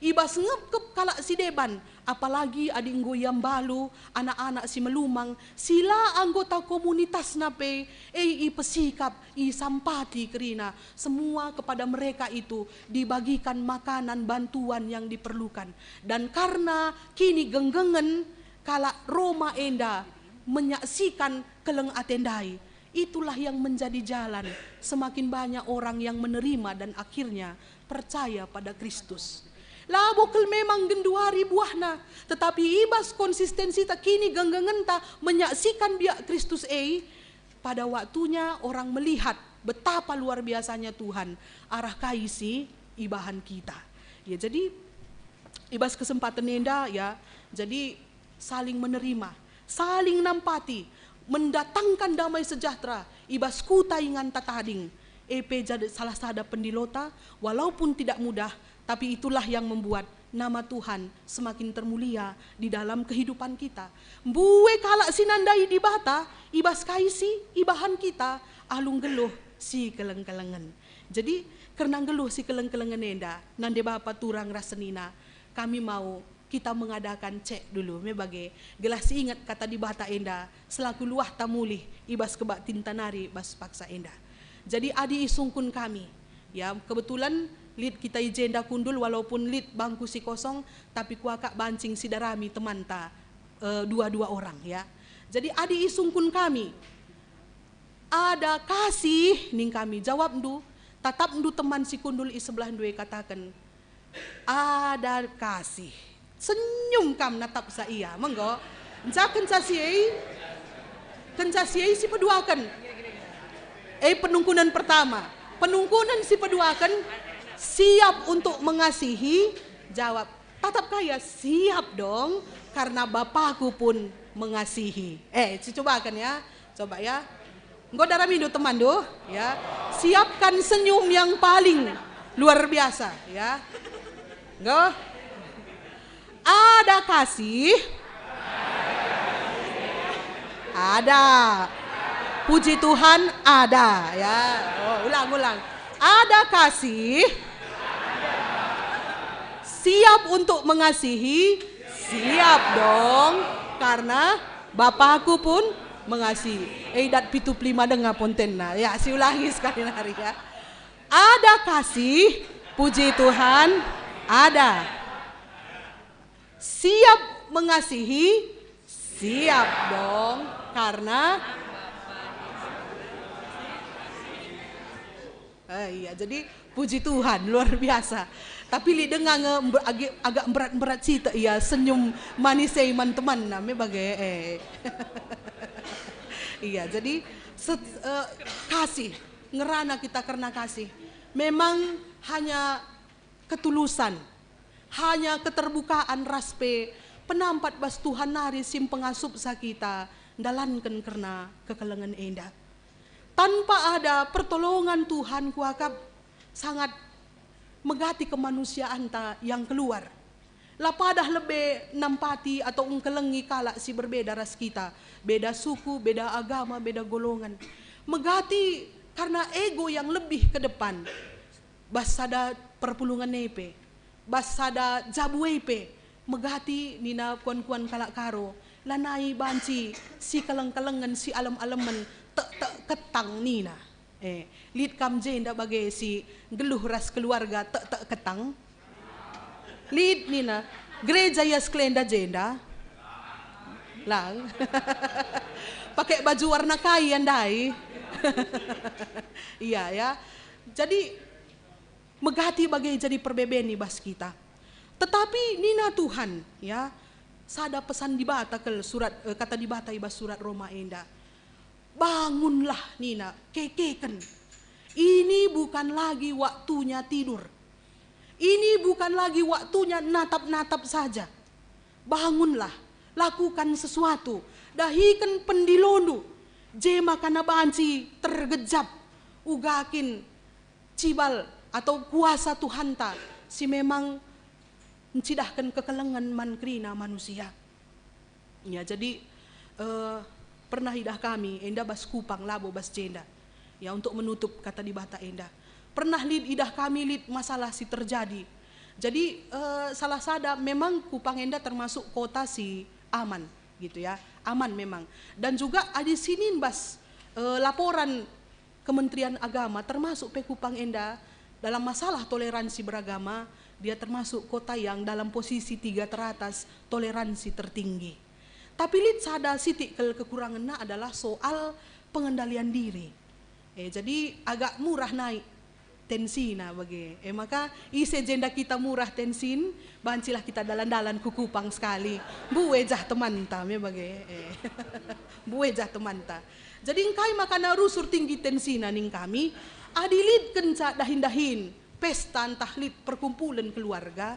I bas ngepkep kalak si deban, apalagi adi enggo ia mbalu anak-anak si melumang, si la anggota komunitasna pe, e ipesikap, isampati kerina, semua kepada mereka itu dibagikan makanan bantuan yang diperlukan. Dan karena kinigenggengen kalak Roma enda menyaksikan keleng ate ndai, itulah yang menjadi jalan semakin banyak orang yang menerima dan akhirnya percaya pada Kristus. Labo kal memang genduari buahna, tetapi i bas konsistensita, kinigenggengenta menyaksikan biak Kristus e, pada waktunya orang melihat betapa luar biasanya Tuhan arah kai si ibahan kita. Ya, jadi i bas kesempatan enda, ya, jadi saling menerima, saling nampati, mendatangkan damai sejahtera i bas kuta inganta tading. E pe jadi salah sada pendilota, walaupun tidak mudah, tapi itulah yang membuat nama Tuhan semakin termulia di dalam kehidupan kita. Mbue kalak si nandai Dibata i bas kai si ibahan kita alu nggeluh si keleng-kelengen. Jadi, kerna nggeluh si keleng-kelengen enda, nande bapa turang ras senina, kami mau kita mengadakan cek dulu, me bage, gelah si inget kata Dibata enda selaku luahta mulih i bas kebaktinta nari bas paksa enda. Jadi, adi isungkun kami, ya, kebetulan lit kita i jenda kundul, walaupun lit bangku si kosong, tapi kuakap banci sidarami temanta, eh, dua-dua orang, ya. Jadi, adi isungkun kami, "Ada kasih," ning kami, jawabndu, tatapndu teman si kundul i sebelahndu e kataken, "Ada kasih." Senyum kam natapsa ia, menggo. Nca kenca si e, kenca si e si peduaken. E, penungkunen pertama. Penungkunen si peduaken, "Siap untuk mengasihi?" Jawab, "Tatap ka ia, siap dong, karena Bapaku pun mengasihi." Eh, cubaken ya. Coba ya. Enggo daramindu temanndu, ya. Siapkan senyum yang paling luar biasa, ya. Enggo. Ada kasih? Ada. Puji Tuhan, ada, ya. Oh, ulang, ulang. Ada kasih? Siap untuk mengasihi? Siap dong, karena Bapaku pun mengasihi. Eh, idat pitu pelima denga pontenna. Ya, siulangi sekali nari ya. Ada kasih, puji Tuhan, ada. Siap mengasihi, siap dong, karena Eh, iya, jadi puji Tuhan, luar biasa. Tapi lit denga nge mbe-, agi-, agak berat-berat sitek ia senyum manis e man temanna, me bage, eh. Iya, jadi set-, eh, kasih, ngerana kita kerna kasih. Memang hanya ketulusan, hanya keterbukaan ras pe penampat bas Tuhan nari si mpengasupsa kita ndalanken kerna kekelengen enda. Tanpa ada pertolongan Tuhan, kuakap sangat megati kemanusiaanta yang keluar. La padah lebe nampati atau engkelengi kalak si berbeda ras kita, beda suku, beda agama, beda golongan. Megati karena ego yang lebih ke depan. Bas sada perpulungen e pe, bas sada jabu e pe, megati nina kuan-kuan kalak Karo, lanai banci sikeleng-kelengen, sialem-alemen, tek-tek ketang nina. Eh, lit kam jenda bage si nggeluh ras keluarga tek-tek ketang? Lit nina, gereja ia sekelenda jenda? Lang. Pake baju warna kai ia ndai? Iya, ya. Jadi, megati bage jadi perbeben i bas kita. Tetapi nina Tuhan, ya, sada pesan Dibata kal surat, eh, kata Dibata i bas surat Roma enda. "Bangunlah," nina, "kekeken. Ini bukan lagi waktunya tidur. Ini bukan lagi waktunya natap-natap saja. Bangunlah, lakukan sesuatu, dahiken pendilondu, jema kana banci tergejap uga kin cibal atau kuasa Tuhanta si memang ncidahken kekelengen man kerina manusia. Ya, jadi, eh, pernah idah kami enda bas Kupang, labo bas jenda. Ya, untuk menutup kata Dibata enda. Pernah lit idah kami lit masalah si terjadi. Jadi, eh, salah sada, memang Kupang enda termasuk kota si aman, gitu ya. Aman memang. Dan juga adi sinin bas, eh, laporan Kementerian Agama, termasuk pe Kupang enda, dalam masalah toleransi beragama, dia termasuk kota yang dalam posisi tiga teratas toleransi tertinggi. Tapi lit sada sitik kal kekurangenna adalah soal pengendalian diri. Eh, jadi agak murah naik tensina bage. Eh, maka ise jenda kita murah tensin, bancilah kita dalan-dalan ku Kupang sekali. Mbue jah temanta me bage. Eh. Mbue jah temanta. Jadi engkai makana rusur tinggi tensina ning kami, adi lit kenca dahin-dahin, pesta ntah lit perkumpulan keluarga,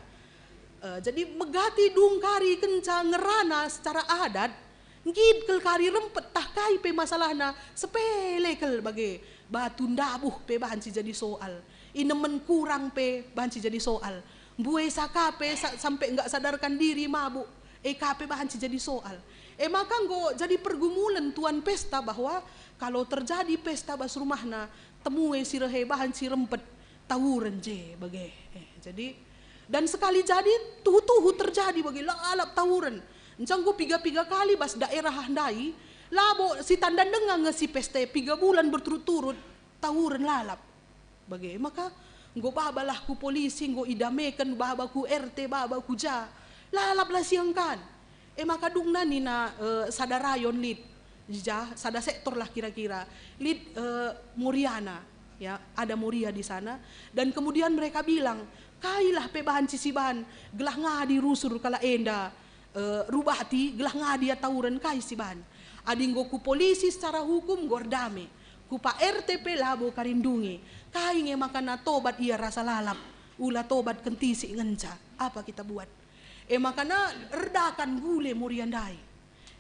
eh, jadi megati dung kari kenca ngerana secara adat, nggit kal kari rempet tah kai pe masalahna, sepele kal bage, batu ndabuh pe bahan si jadi soal, inemen kurang pe bahan si jadi soal, mbue saka pe sa-, sampe nggak sadarkan diri mabuk, e ka pe bahan si jadi soal. E maka enggo jadi pergumulen tuan pesta bahwa kalau terjadi pesta bas rumahna, temue si rehe bahan si rempet, tawuren je bage. Eh, jadi, dan sekali jadi tuhu-tuhu terjadi bage, lalap tawuren. Enca enggo piga-piga kali bas daerah ndai, labo si tanda denga nge si pesta, piga bulan berturut-turut tawuren lalap. Bage, maka enggo babalah ku polisi, enggo idameken baba ku R T, baba ku ja. Lalaplah siangkan. E maka dungna nina, eh, sada rayon lit, ja, sada sektor lah kira-kira, lit, eh, Moriana, ya, ada Moria di sana. Dan kemudian mereka bilang, kailah pe bahan si siban, gelah ngadi rusur kalak enda, eh, rubati, gelah ngadi atauren kai siban. Adi enggo ku polisi secara hukum, enggo erdame. Ku Pak R T pe labo karindungi. Kai nge makana tobat ia rasa lalap? Ula tobat kentisik ngenca. Apa kita buat? E makana erdakan gule Moria ndai.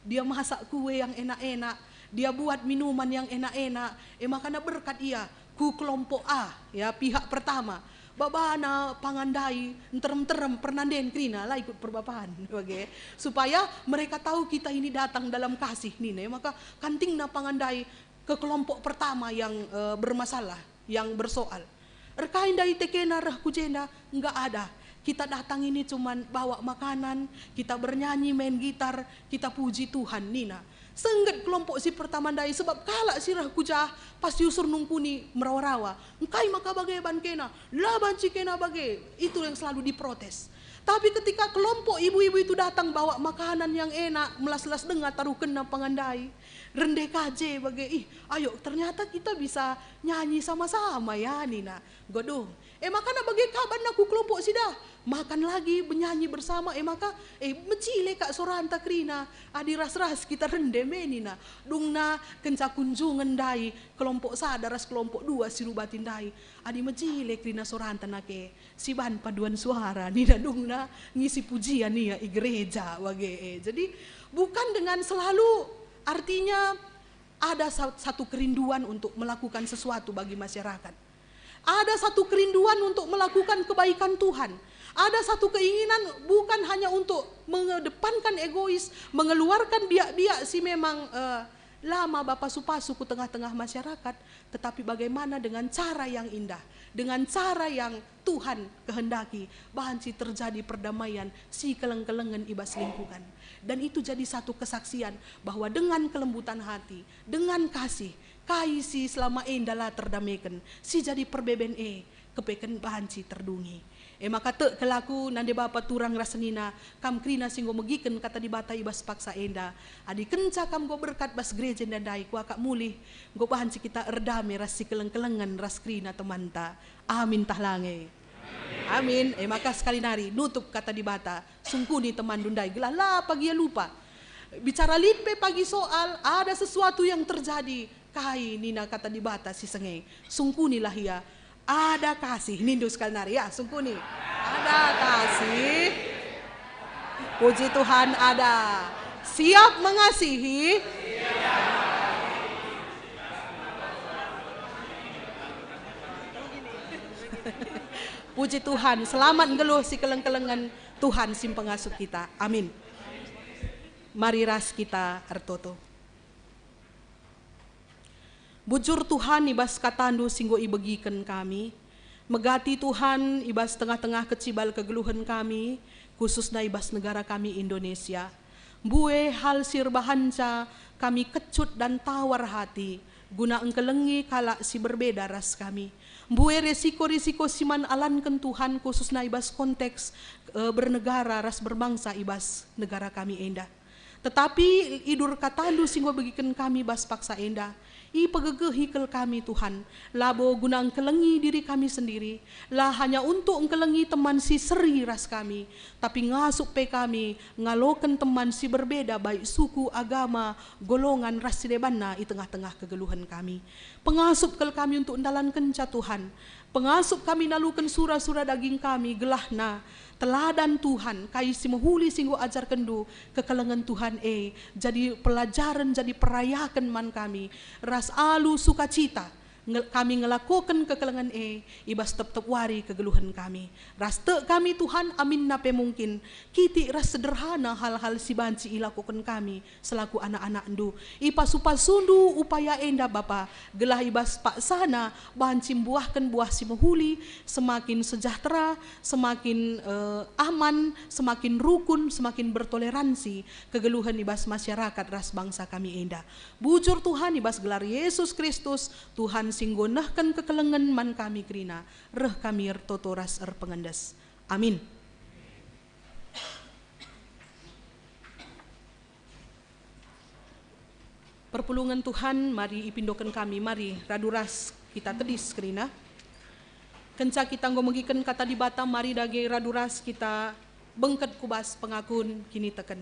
Dia masak kue yang enak-enak, dia buat minuman yang enak-enak, e makana berkat ia ku kelompok A, ya, pihak pertama. Babana pangan ndai nterem-nterem pernanden kerina, la ikut perbapan, bage. Supaya mereka tahu kita ini datang dalam kasih, nina, e maka kantingna pangan ndai ke kelompok pertama yang, eh, bermasalah, yang bersoal. Erkai ndai tekena reh ku jenda? Enggak ada. Kita datang ini cuman bawa makanan, kita bernyanyi, main gitar, kita puji Tuhan, nina. Sengget kelompok si pertama ndai, sebab kalak si reh ku jah pasti usur nungkuni merawa-rawa. Engkai maka bage ban kena? La banci kena bage. Itu yang selalu diprotes. Tapi ketika kelompok ibu-ibu itu datang bawa makanan yang enak, melas-las denga taruhkenna pangan ndai, rende ka je bage, ih, ayo, ternyata kita bisa nyanyi sama-sama ya, nina. Godung. E makana bage ka banna ku kelompok si dah. Makan lagi, menyanyi bersama, e maka, eh, mecile kak soranta kerina. Adi ras-ras kita rende me, nina. Dungna kenca kunjungen ndai, kelompok sada ras kelompok dua si rubati ndai. Adi mecile kerina soranta nake, siban paduan suara, nina dungna ngisi pujian ia i gereja, bage, eh. Jadi, bukan dengan selalu, artinya, ada sa-, satu kerinduan untuk melakukan sesuatu bagi masyarakat. Ada satu kerinduan untuk melakukan kebaikan Tuhan. Ada satu keinginan bukan hanya untuk mengedepankan egois, mengeluarkan biak-biak si memang, eh, lama bapasu-pasu ku tengah-tengah masyarakat, tetapi bagaimana dengan cara yang indah, dengan cara yang Tuhan kehendaki, banci terjadi perdamaian si keleng-kelengen i bas lingkungan. Dan itu jadi satu kesaksian bahwa dengan kelembutan hati, dengan kasih, kai si selama enda la terdameken, si jadi perbeben e, kepeken banci terdungi. E maka tek kal aku nande bapa turang ras senina, kam kerina si enggo megiken kata Dibata i bas paksa enda. Adi kenca kam enggo berkat bas gereja enda ndai, kuakap mulih, enggo banci kita erdame ras si keleng-kelengen ras kerina temanta. Amin tah la nge? Amin. E maka sekali nari, nutup kata Dibata, sungkuni temanndu ndai, gelah la pagi ia lupa. Bicara lit pe pagi soal, ada sesuatu yang terjadi. Kai nina kata Dibata si senge? Sungkunilah ia. Ada kasih. Nindu sekali nari ya, sungkuni. Ada kasih. Puji Tuhan, ada. Siap mengasihi. Puji Tuhan, selamat nggeluh sikeleng-kelengen Tuhan si mpengasup kita. Amin. Mari ras kita ertoto. Bujur Tuhan, i bas KataNdu si enggo ibegiken kami. Megati Tuhan, i bas tengah-tengah kecibal kegeluhen kami, khususna i bas negara kami Indonesia. Mbue hal si erbahanca kami kecut dan tawar hati guna engkelengi kalak si berbeda ras kami. Mbue resiko-resiko si man alanken Tuhan, khususna i bas konteks, eh, bernegara ras berbangsa i bas negara kami enda. Tetapi idur KataNdu si enggo begiken kami bas paksa enda, ipegegehi kal kami, Tuhan, labo guna engkelengi diri kami sendiri, la hanya untuk engkelengi teman si seri ras kami, tapi ngasup pe kami ngaloken teman si berbeda, baik suku, agama, golongan, ras si debanna i tengah-tengah kegeluhen kami. Pengasup kal kami untuk ndalankenca, Tuhan. Pengasup kami naluken sura-sura daging kami, gelahna teladan Tuhan, kai si mehuli si enggo ajarkenNdu, kekelengen Tuhan e jadi pelajaren, jadi perayaken man kami, ras alu sukacita nge-, kami ngelakoken kekelengen e i bas tep-tep wari kegeluhen kami. Ras tek kami, Tuhan, aminna pe mungkin kitik ras sederhana hal-hal si banci ilakoken kami selaku anak-anakNdu. Ipasu-pasuNdu upaya enda, Bapa, gelah i bas paksana banci mbuahken buah si mehuli, semakin sejahtera, semakin, eh, aman, semakin rukun, semakin bertoleransi kegeluhen i bas masyarakat ras bangsa kami enda. Bujur Tuhan, i bas gelar Yesus Kristus, Tuhan si enggo nehken kekelengen man kami kerina, reh kami ertoto ras erpengendes. Amin. Perpulungen Tuhan mari ipindoken kami, mari radu ras kita tedis kerina. Kenca kita enggo megiken Kata Dibata, mari dage radu ras kita bengket ku bas pengakun kiniteken.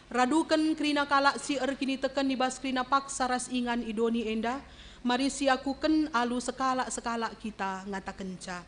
Raduken kerina kalak si erkiniteken i bas kerina paksa ras ingan i doni enda, mari siakuken alu sekalak-sekalak kita ngatakenca.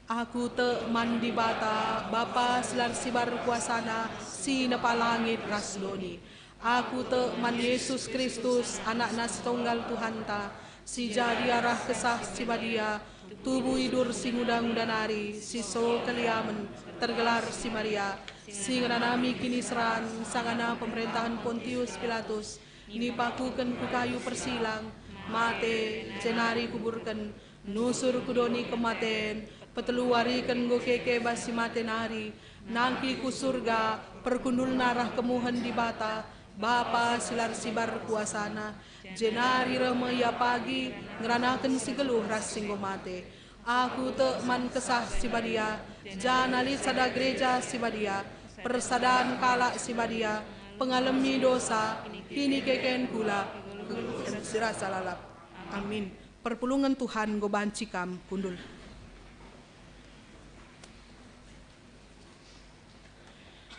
Aku tek man Dibata, Bapa si la ersibar kuasaNa, si nepa langit ras doni. Aku tek man Yesus Kristus, AnakNa si Tunggal Tuhanta, si jadi arah Kesah Si Badia, tubuh idur si nguda-nguda nari, si so keliamen, tergelar si Maria, si ngenanami kiniseran, sangana pemerentahen Pontius Pilatus, nipakuken ku kayu persilang, mate, jenari kuburken, nusur ku doni kematen, petelu wariken enggo keke bas si mate nari, nangkih ku Surga, perkundulna arah kemuhen Dibata, Bapa si la ersibar kuasaNa, jenari reh me Ia pagi ngeranaken si geluh ras si enggo mate. Aku tek man Kesah Si Badia, janah lit sada gereja si badia, persadan kalak si badia, pengalemi dosa, kinikeken kula, si rasa lalap. Amin. Perpulungen Tuhan enggo banci kam kundul.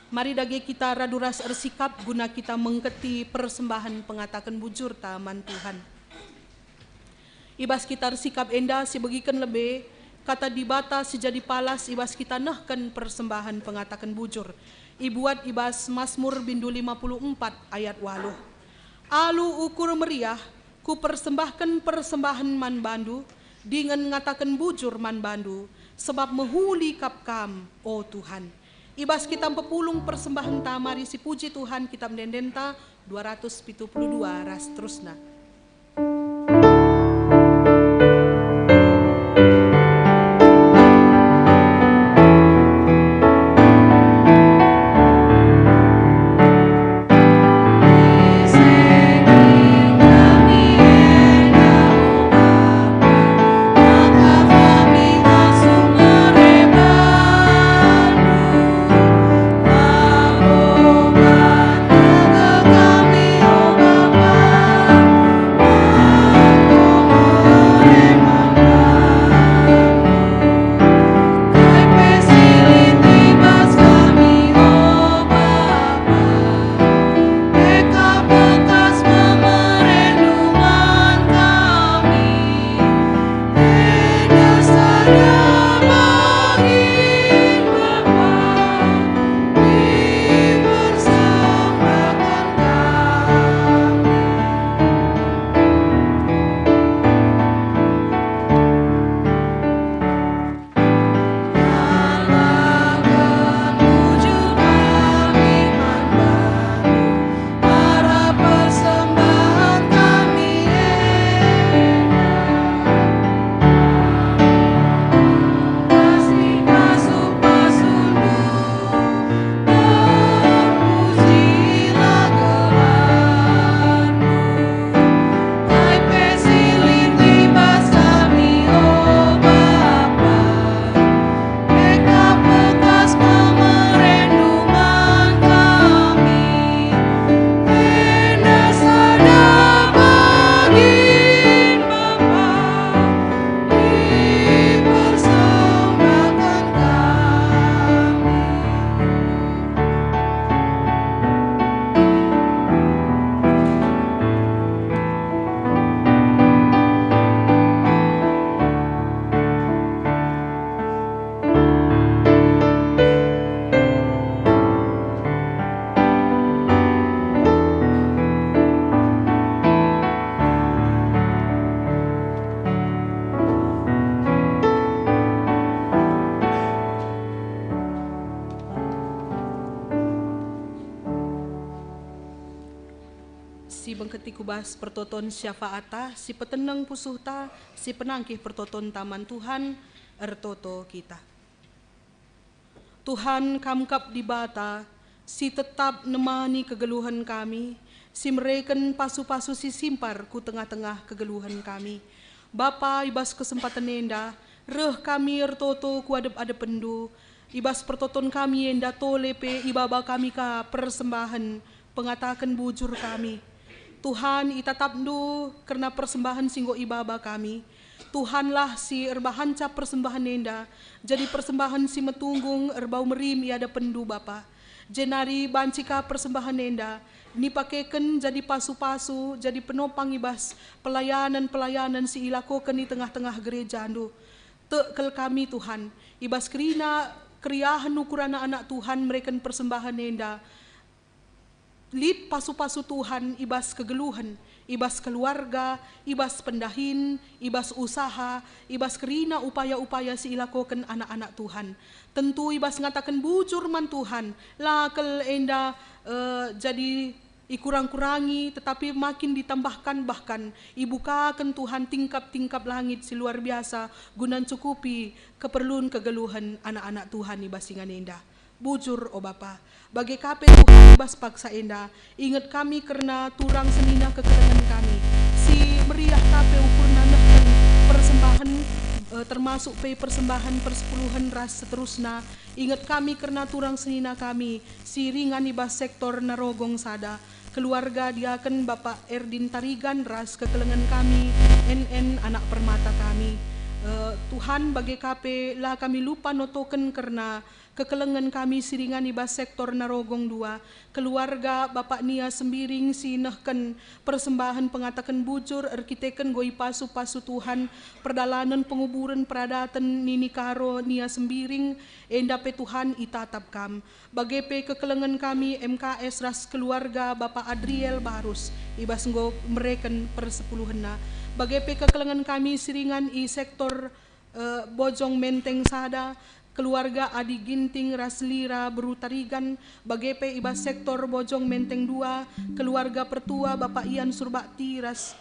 Mari dage kita radu ras ersikap guna kita mengketi persembahen pengataken bujurta man Tuhan. I bas kita ersikap enda sibegiken lebe Kata Dibata si jadi palas i bas kita nehken persembahen pengataken bujur, ibuat i bas Masmur bindu lima puluh empat ayat waluh. Alu ukur meriah, kupersembahken persembahen man bandu, dingen ngataken bujur man bandu, sebab mehuli kap kam, o Tuhan. I bas kita mpepulung persembahenta, mari sipuji Tuhan, kitab ende-endenta dua ratus pitu puluh dua ras terusna. Keti ku bas pertoton syafaata, si peteneng pusuhta, si penangkih pertotonta man Tuhan, ertoto kita. Tuhan, Kam kap Dibata, si tetap nemani kegeluhen kami, si mereken pasu-pasu si simpar ku tengah-tengah kegeluhen kami. Bapa, i bas kesempaten enda, reh kami ertoto ku adep-adepenNdu. I bas pertoton kami enda tole pe ibaba kami ka persembahen pengataken bujur kami. Tuhan, itatapNdu kerna persembahen si enggo ibaba kami. Tuhanlah si erbahanca persembahen enda jadi persembahen si metunggung erbau merim i adepenNdu, Bapa. Jenari banci ka persembahen enda nipakeken jadi pasu-pasu, jadi penopang i bas pelayanan-pelayanan si ilakoken i tengah-tengah gerejaNdu. Tek kal kami, Tuhan, i bas kerina keriahen ukur anak-anak Tuhan mereken persembahen enda. Lit pasu-pasu Tuhan i bas kegeluhen, i bas keluarga, i bas pendahin, i bas usaha, i bas kerina upaya-upaya si ilakoken anak-anak Tuhan. Tentu i bas ngataken bujur man Tuhan, la kal enda, eh, jadi ikurang-kurangi, tetapi makin ditambahkan, bahkan ibukaken Tuhan tingkap-tingkap langit si luar biasa guna ncukupi keperlun kegeluhen anak-anak Tuhan i bas ingan enda. Bujur, o Bapa, bage ka pe Tuhan i bas paksa enda, inget kami kerna turang senina kekelengen kami, si meriah ka pe ukurna nehken persembahen, eh, termasuk pe persembahen persepuluhen ras seterusna. Inget kami kerna turang senina kami, si ringan i bas sektor Narogong sada, keluarga diaken Bapak Erdin Tarigan ras kekelengen kami, N N anak permata kami. Eh, Tuhan, bage ka pe la kami lupa notoken kerna kekelengen kami si ringan i bas sektor Narogong dua, keluarga Bapak Nia Sembiring si nehken persembahen pengataken bujur erkiteken enggo ipasu-pasu Tuhan perdalanen penguburen peradaten Nini Karo Nia Sembiring, enda pe Tuhan itatap Kam. Bage pe kekelengen kami M K S ras keluarga Bapak Adriel Barus, i bas enggo mereken persepuluhenna. Bage pe kekelengen kami si ringan i sektor, eh, Bojong Menteng sada, keluarga Adi Ginting ras Lira Beru Tarigan, bage pe i bas sektor Bojong Menteng dua, keluarga pertua Bapak Ian Surbakti ras,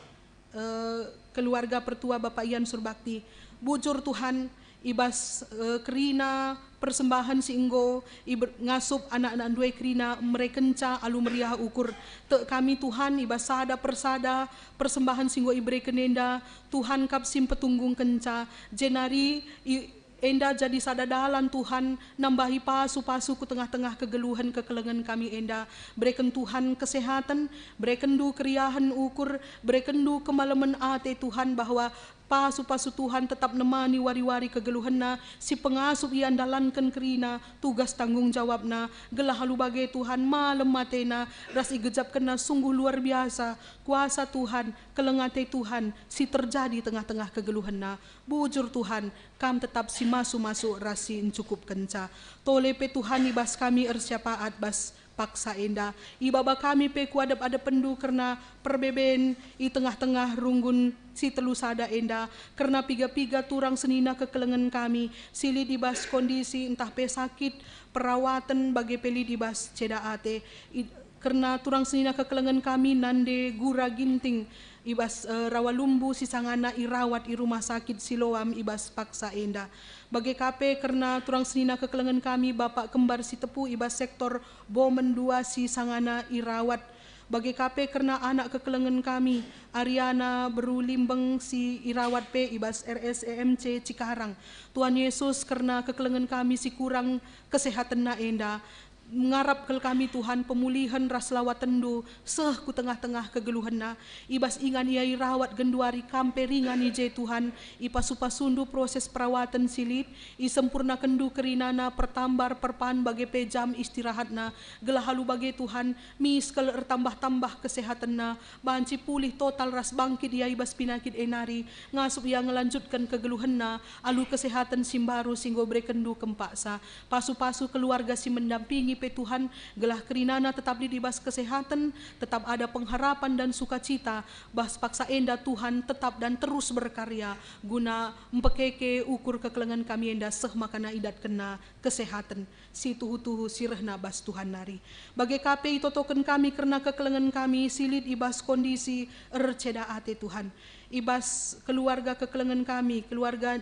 eh, keluarga pertua Bapak Ian Surbakti. Bujur Tuhan, i bas, eh, kerina persembahen si enggo iber-, ngasup anak-anak ndue kerina merekenca alu meriah ukur. Tek kami Tuhan, i bas sada persada persembahen si enggo ibereken enda, Tuhan kap si mpetunggungkenca, jenari i-, enda jadi sada dalan Tuhan nambahi pasu-pasu ku tengah-tengah kegeluhen kekelengen kami enda. Bereken Tuhan kesehaten, berekenndu keriahen ukur, berekenndu kemalemen ate Tuhan, bahwa pasu-pasu Tuhan tetap nemani wari-wari kegeluhenna, si pengasup ia ndalanken kerina tugas tanggung jawabna, gelah alu bage Tuhan malem atena ras igejapkenna sungguh luar biasa kuasa Tuhan, keleng ate Tuhan si terjadi tengah-tengah kegeluhenna. Bujur Tuhan, Kam tetap si masu-masu ras si ncukupkenca. Tole pe Tuhan i bas kami ersyapaat bas paksa enda. Ibaba kami pe ku adep-adepenNdu kerna perbeben i tengah-tengah runggun si telu sada enda, kerna piga-piga turang senina kekelengen kami, si lit i bas kondisi ntah pe sakit, perawaten, bage pe lit i bas ceda ate. I, kerna turang senina kekelengen kami, Nande Gura Ginting, i bas, eh, Rawalumbu si sangana irawat i Rumah Sakit Siloam i bas paksa enda. Bage ka pe kerna turang senina kekelengen kami, Bapak Kembar Sitepu i bas sektor Bomen dua si sangana irawat. Bage ka pe kerna anak kekelengen kami, Ariana Beru Limbeng si irawat pe i bas R S E M C Cikarang. Tuhan Yesus, kerna kekelengen kami si kurang kesehatenna enda, ngarap kal kami, Tuhan, pemulihen ras lawatenNdu seh ku tengah-tengah kegeluhenna. I bas ingan ia irawat genduari, Kam pe ringan i je, Tuhan. Ipasu-pasuNdu proses perawaten si lit, isempurnakenndu kerinana, pertambar, perpan, bage pe jam istirahatna, gelah alu bage, Tuhan, mis kal ertambah-tambah kesehatenna, banci pulih total ras bangkit ia i bas pinakit e nari, ngasup ia ngelanjutken kegeluhenna alu kesehaten si mbaru si enggo berekenndu kempaksa. Pasu-pasu keluarga si mendampingi pe Tuhan, gelah kerinana tetap lit i bas kesehaten, tetap ada pengharapan dan sukacita, bas paksa enda Tuhan tetap dan terus berkarya guna mpekeke ukur kekelengen kami enda seh makana idatkenna kesehaten si tuhu-tuhu si rehna bas Tuhan nari. Bage ka pe itotoken kami kerna kekelengen kami si lit i bas kondisi erceda ate Tuhan. I bas keluarga kekelengen kami, keluarga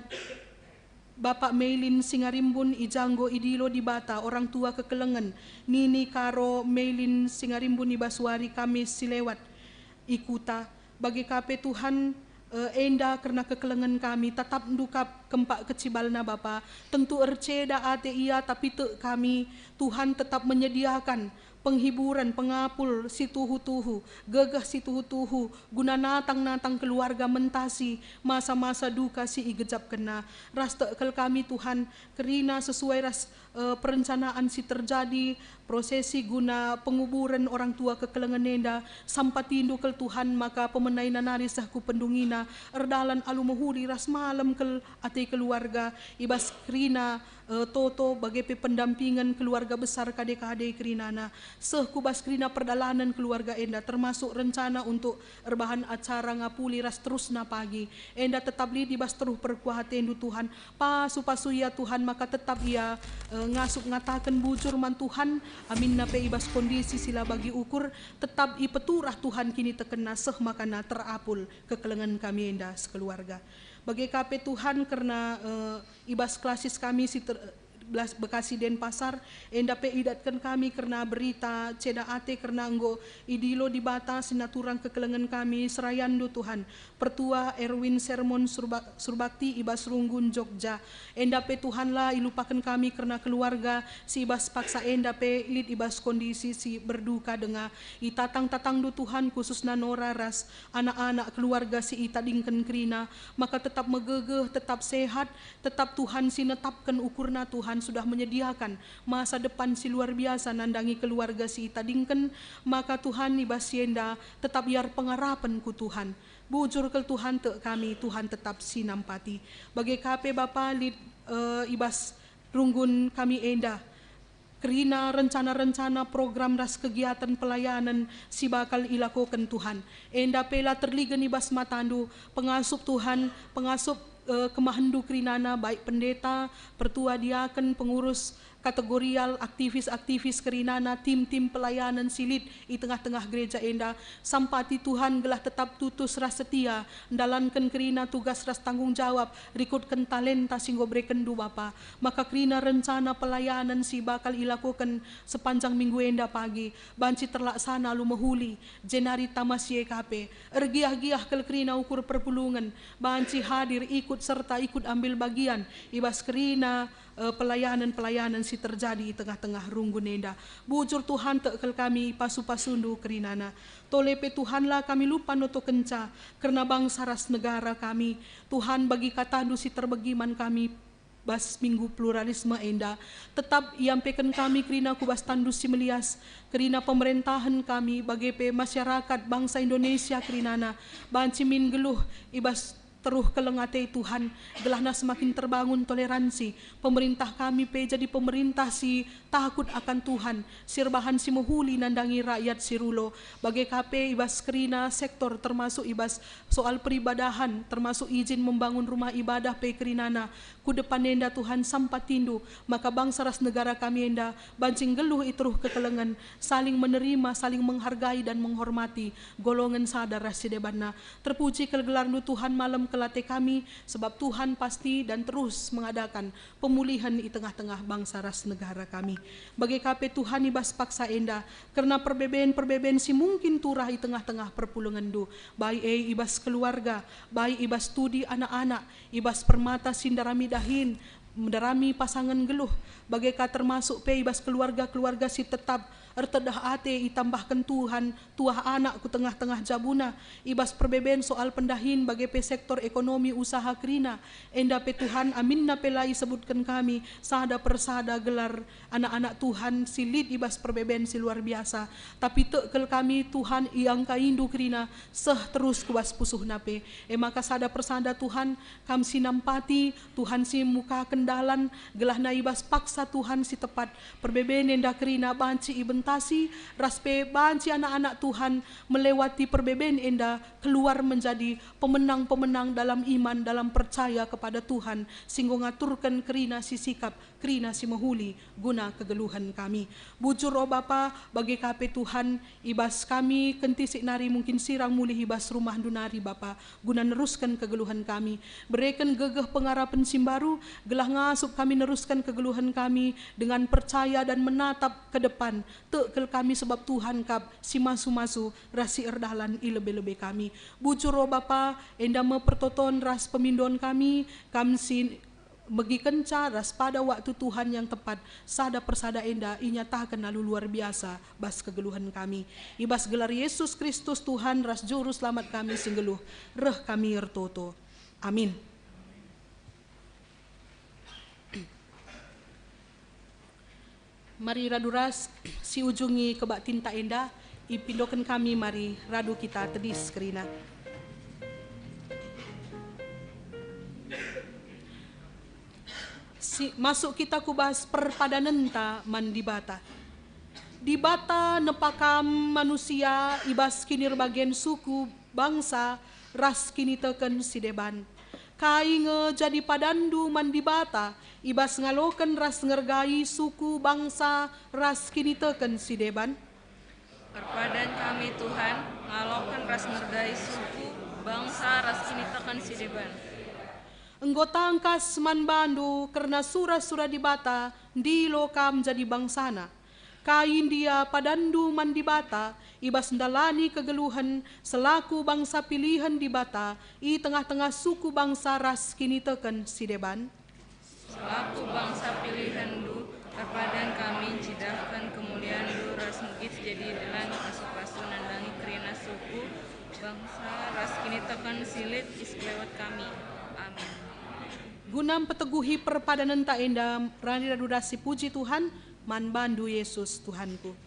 Bapak Melin Singarimbun i ja enggo idilo Dibata orang tua kekelengen, nini Karo Melin Singarimbun i bas wari Kamis si lewat i kuta. Bage ka pe Tuhan, eh, enda kerna kekelengen kami, tatap ndukap kempak kecibalna Bapa. Tentu erceda ate ia, tapi tek kami, Tuhan tetap menyediakan penghiburen, pengapul si tuhu-tuhu, gegeh si tuhu-tuhu, guna natang-natang keluarga mentasi masa-masa duka si igejapkenna. Ras tek kal kami, Tuhan, kerina sesuai ras, eh, perencanaan si terjadi, prosesi guna penguburen orang tua kekelengen enda, sampatindu kal Tuhan maka pemenaina nari seh ku pendungina, erdalan alu mehuli ras malem kal ate keluarga, i bas kerina, eh, toto bage pe pendampingen keluarga besar kade-kade kerinana, seh ku bas kerina perdalanen keluarga enda, termasuk rencana untuk erbahan acara ngapuli ras terusna pagi. Enda tetap lit i bas teruh perkuah atendu Tuhan. Pasu-pasu ia Tuhan maka tetap ia, eh, ngasup ngataken bujur man Tuhan, aminna pe i bas kondisi si la bagi ukur, tetap ipeturah Tuhan kinitekenna seh makana terapul kekelengen kami enda sekeluarga. Bage ka pe Tuhan kerna, eh, i bas klasis kami si ter-, Belas-, Bekasi Denpasar, enda pe idatken kami kerna berita ceda ate kerna enggo idilo Dibata si naturang kekelengen kami serayanNdu Tuhan, Pertua Erwin Sermon Surba-, Surbakti i bas Runggun Jogja. Enda pe Tuhan la ilupaken kami kerna keluarga si i bas paksa enda pe lit i bas kondisi si berduka denga. Itatang-tatangNdu Tuhan khususna Nora ras anak-anak keluarga si itadingken kerina, maka tetap megegeh, tetap sehat, tetap Tuhan si netapken ukurna. Tuhan sudah menyediakan masa depan si luar biasa nandangi keluarga si itadingken, maka Tuhan i bas si enda tetap iar pengarapen ku Tuhan. Bujur kal Tuhan tek kami, Tuhan tetap si nampati. Bage ka pe Bapa lit, eh, i bas runggun kami enda, kerina rencana-rencana program ras kegiatan pelayanan si bakal ilakoken Tuhan. Enda pe la terligen i bas mataNdu, pengasup Tuhan, pengasup, eh, kemahenNdu kerinana, baik pendeta, pertua diaken, pengurus kategorial, aktivis-aktivis kerinana, tim-tim pelayanan si lit i tengah-tengah gereja enda. Sampati Tuhan gelah tetap tutus ras setia ndalanken kerina tugas ras tanggung jawab rikutken talenta si enggo berekenNdu Bapa. Maka kerina rencana pelayanan si bakal ilakoken sepanjang minggu enda pagi banci terlaksana alu mehuli, jenari tama si e ka pe. Ergiah-giah kal kerina ukur perpulungen, banci hadir, ikut serta, ikut ambil bagian i bas kerina, eh, pelayanan-pelayanan si terjadi i tengah-tengah runggun enda. Bujur Tuhan tek kal kami pasu-pasuNdu kerinana. Tole pe Tuhan la kami lupa notokenca kerna bangsa ras negara kami. Tuhan, bagi kataNdu si terbegi man kami bas Minggu Pluralisme enda, tetap iampeken kami kerina ku bas tandu si melias, kerina pemerintahen kami, bage pe masyarakat bangsa Indonesia kerinana, banci min nggeluh i bas teruh keleng ate Tuhan, gelahna semakin terbangun toleransi. Pemerintah kami pe jadi pemerintah si takut akan Tuhan, si erbahan si mehuli nandangi rakyat si rulo. Bage ka pe i bas kerina sektor, termasuk i bas soal peribadahan, termasuk izin membangun rumah ibadah pe kerinana. Ku depan enda Tuhan, sampatiNdu, maka bangsa ras negara kami enda banci nggeluh i teruh kekelengen, saling menerima, saling menghargai dan menghormati, golongen sada ras si debanna. Terpuji kal gelarNdu Tuhan, malem kal ate kami, sebab Tuhan pasti dan terus mengadakan pemulihen i tengah-tengah bangsa ras negara kami. Bage ka pe Tuhan i bas paksa enda, kerna perbeben-perbeben si mungkin turah i tengah-tengah perpulungenNdu, baik e i bas keluarga, baik i bas studi anak-anak, i bas permata si ndarami dahin, ndarami pasangen nggeluh, bage ka termasuk pe i bas keluarga-keluarga si tetap ertedah ate itambahken Tuhan, tuah anak ku tengah-tengah jabuna, i bas perbeben soal pendahin bage pe sektor ekonomi usaha kerina. Enda pe Tuhan, aminna pe la isebutken kami sada persada gelar anak-anak Tuhan si lit i bas perbeben si luar biasa. Tapi tek kal kami, Tuhan, iangkaindu kerina seh terus ku bas pusuhna pe. E maka sada persada, Tuhan, Kam si nampati, Tuhan si mukaken dalan, gelahna i bas paksa Tuhan si tepat, perbeben enda kerina banci ibentasi, ras pe banci anak-anak Tuhan melewati perbeben enda keluar menjadi pemenang-pemenang dalam iman, dalam percaya kepada Tuhan, si enggo ngaturken kerina si sikap, kerina si mehuli guna kegeluhen kami. Bujur, o Bapa, bage ka pe Tuhan, i bas kami kentisik nari mungkin sirang mulih i bas rumahndu nari, Bapa, guna nerusken kegeluhen kami. Bereken gegeh pengarapen si mbaru, gelah ngasup kami nerusken kegeluhen kami dengan percaya dan menatap ke depan. Tek kal kami sebab Tuhan kap si masu-masu ras si erdalan i lebe-lebe kami. Bujur, o Bapa, enda me pertoton ras pemindon kami, Kam si megikenca ras pada waktu Tuhan yang tepat, sada persada enda inyataken alu luar biasa bas kegeluhen kami. I bas gelar Yesus Kristus, Tuhan ras Juru Selamat kami si nggeluh, reh kami ertoto. Amin. Mari radu ras, si ujungi kebaktinta enda, ipindoken kami mari radu kita tedis kerina. Si, masuk kita ku bas perpadanenta man Dibata. Dibata nepa kam manusia i bas kinirbagen suku, bangsa, ras kiniteken si deban. Kai nge jadi padanndu man Dibata i bas ngaloken ras ngergai suku, bangsa, ras kiniteken si deban? Perpadan kami, Tuhan, ngaloken ras ngergai suku, bangsa, ras kiniteken si deban. Enggo tangkas man bandu kerna sura-sura Dibata, ndilo kam jadi bangsaNa. Kai ndia padanndu man Dibata i bas ndalani kegeluhen selaku bangsa pilihen Dibata i tengah-tengah suku, bangsa, ras kiniteken si deban? Selaku bangsa pilihenNdu, perpadan kami ncidahken kemulianNdu ras megi jadi dalan pasu-pasu nandangi kerina suku, bangsa, ras kiniteken si lit i sekelewet kami. Amin. Guna mpeteguhi perpadanenta enda, rani radu ras sipuji Tuhan, man bandu, Yesus, Tuhanku.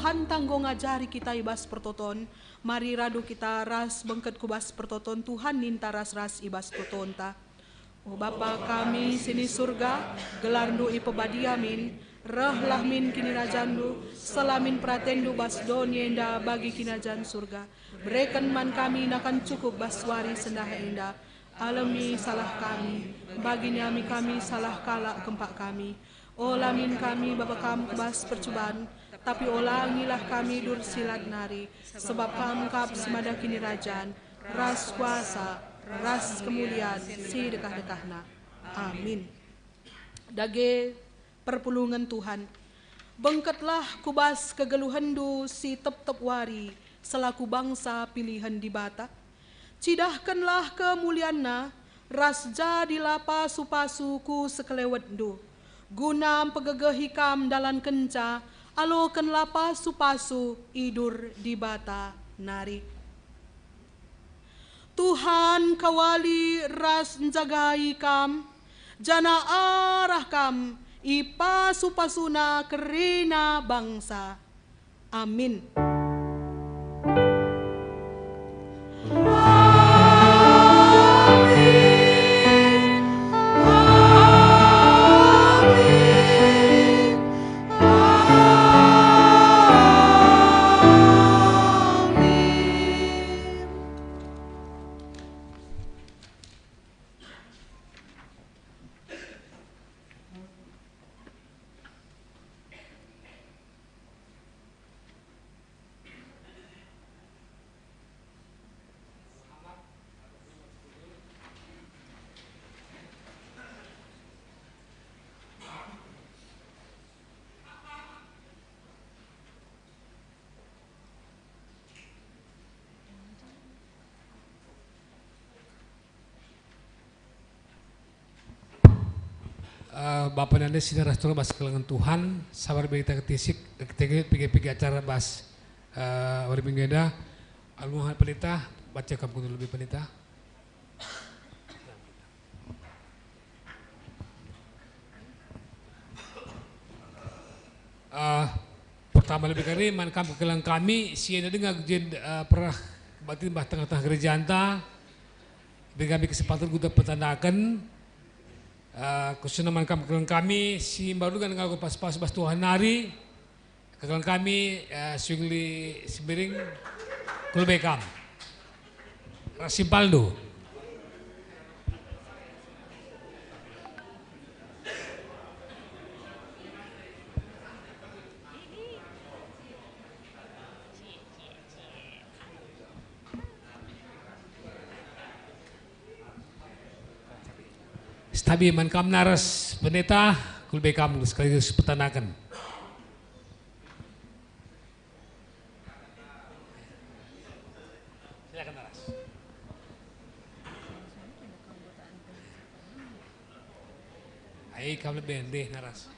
Tuhan tanggo ngajari kita i bas pertoton, mari radu kita ras bengket ku bas pertoton Tuhan ninta ras-ras i bas totonta. O Bapa kami si ni Surga, gelarNdu ipebadia min, rehlah min kinirajanNdu, seh la min peratenNdu bas doni enda bagi kinirajan Surga. Bereken man kami nakan cukup bas wari sendah enda. Alemi salah kami, bagi nami kami salah kalak kempak kami. Ola min kami baba Kam ku bas percuban, tapi olangilah kami dur si lat nari, sebab Kam kap si mada kinirajan, ras kuasa, ras kemulian si dekah-dekahna. Amin. Dage perpulungen Tuhan. Bengketlah ku bas kegeluhenNdu si tep-tep wari selaku bangsa pilihen Dibata. Cidahkenlah kemulianNa ras jadilah pasu-pasu ku sekelewetNdu, guna mpegegehi Kam dalankenca, alokenlah pasu-pasu idur Dibata nari. Tuhan kawali ras njagai kam, janah arah kam ipasu-pasuna kerina bangsa. Amin. Eh, Bapa nande si ras turah bas kekelengen Tuhan, sabar berita ketisik, kita piga-piga acara bas, eh, wari Minggu enda. Almuhan Pendeta, baca kam kundul lebih Pendeta. Ah, pertama lebih kari man kam kekelengen kami, si enda denga jen, ah, perah kebaktin bah tengah-tengah gerejanta, beri kami kesempatan guna petandaken, ah, khususna man kam kekelengen kami, si mbaru denga ngalo pas-pas bas Tuhan nari, kekelengen kami, eh, Swingli Sembiring, kul be kam. Ras simpalndu. Setabi man kam naras Pendeta, kul be kam sekaligus petandaken. Silakan, Aras. Ai, kam lebe ndeh, Aras.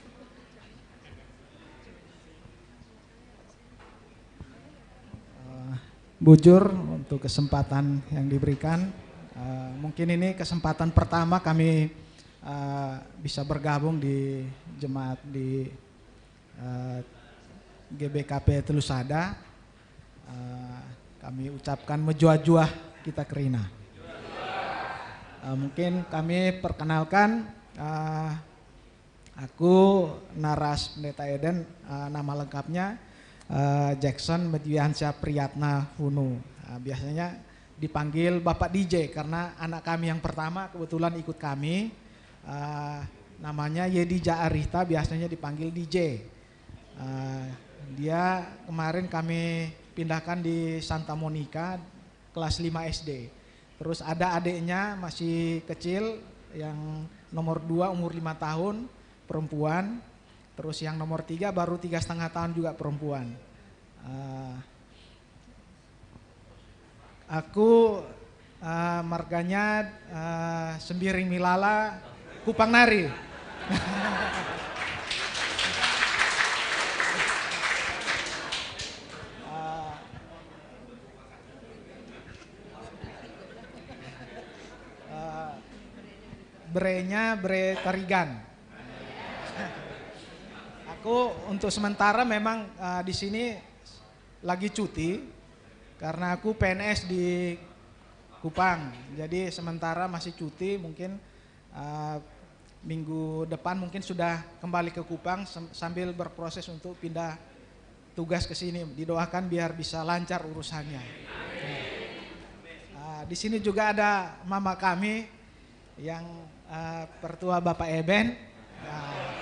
Eh, bujur untuk kesempatan yang diberikan. Eh, mungkin ini kesempatan pertama kami, eh, bisa bergabung di jemaat di eh, G B K P Telu Sada, eh, kami ucapkan mejuah-juah kita kerina. Eh, mungkin kami perkenalkan, eh, aku Naras Pendeta Eden, eh, nama lengkapnya, eh, Jackson Mejuiansyah Priyatna Hunu. Eh, biasanya dipanggil Bapak D J karena anak kami yang pertama kebetulan ikut kami, eh, namanya Yedija Arita, biasanya dipanggil D J. Eh, dia kemarin kami pindahkan di Santa Monica, kelas lima S D. Terus ada adiknya masih kecil, yang nomor dua umur lima tahun, perempuan. Terus yang nomor tiga baru tiga setengah tahun juga perempuan. Eh, Aku, eh, marganya, eh, Sembiring Milala, Kupang nari. Eh, eh, berenya bere Tarigan. Aku untuk sementara memang, eh, di sini lagi cuti karena aku P N S di Kupang. Jadi sementara masih cuti, mungkin, eh, minggu depan mungkin sudah kembali ke Kupang sem-, sambil berproses untuk pindah tugas ke sini. Didoakan biar bisa lancar urusannya. Eh, di sini juga ada mama kami yang, eh, pertua Bapak Eben. Nah.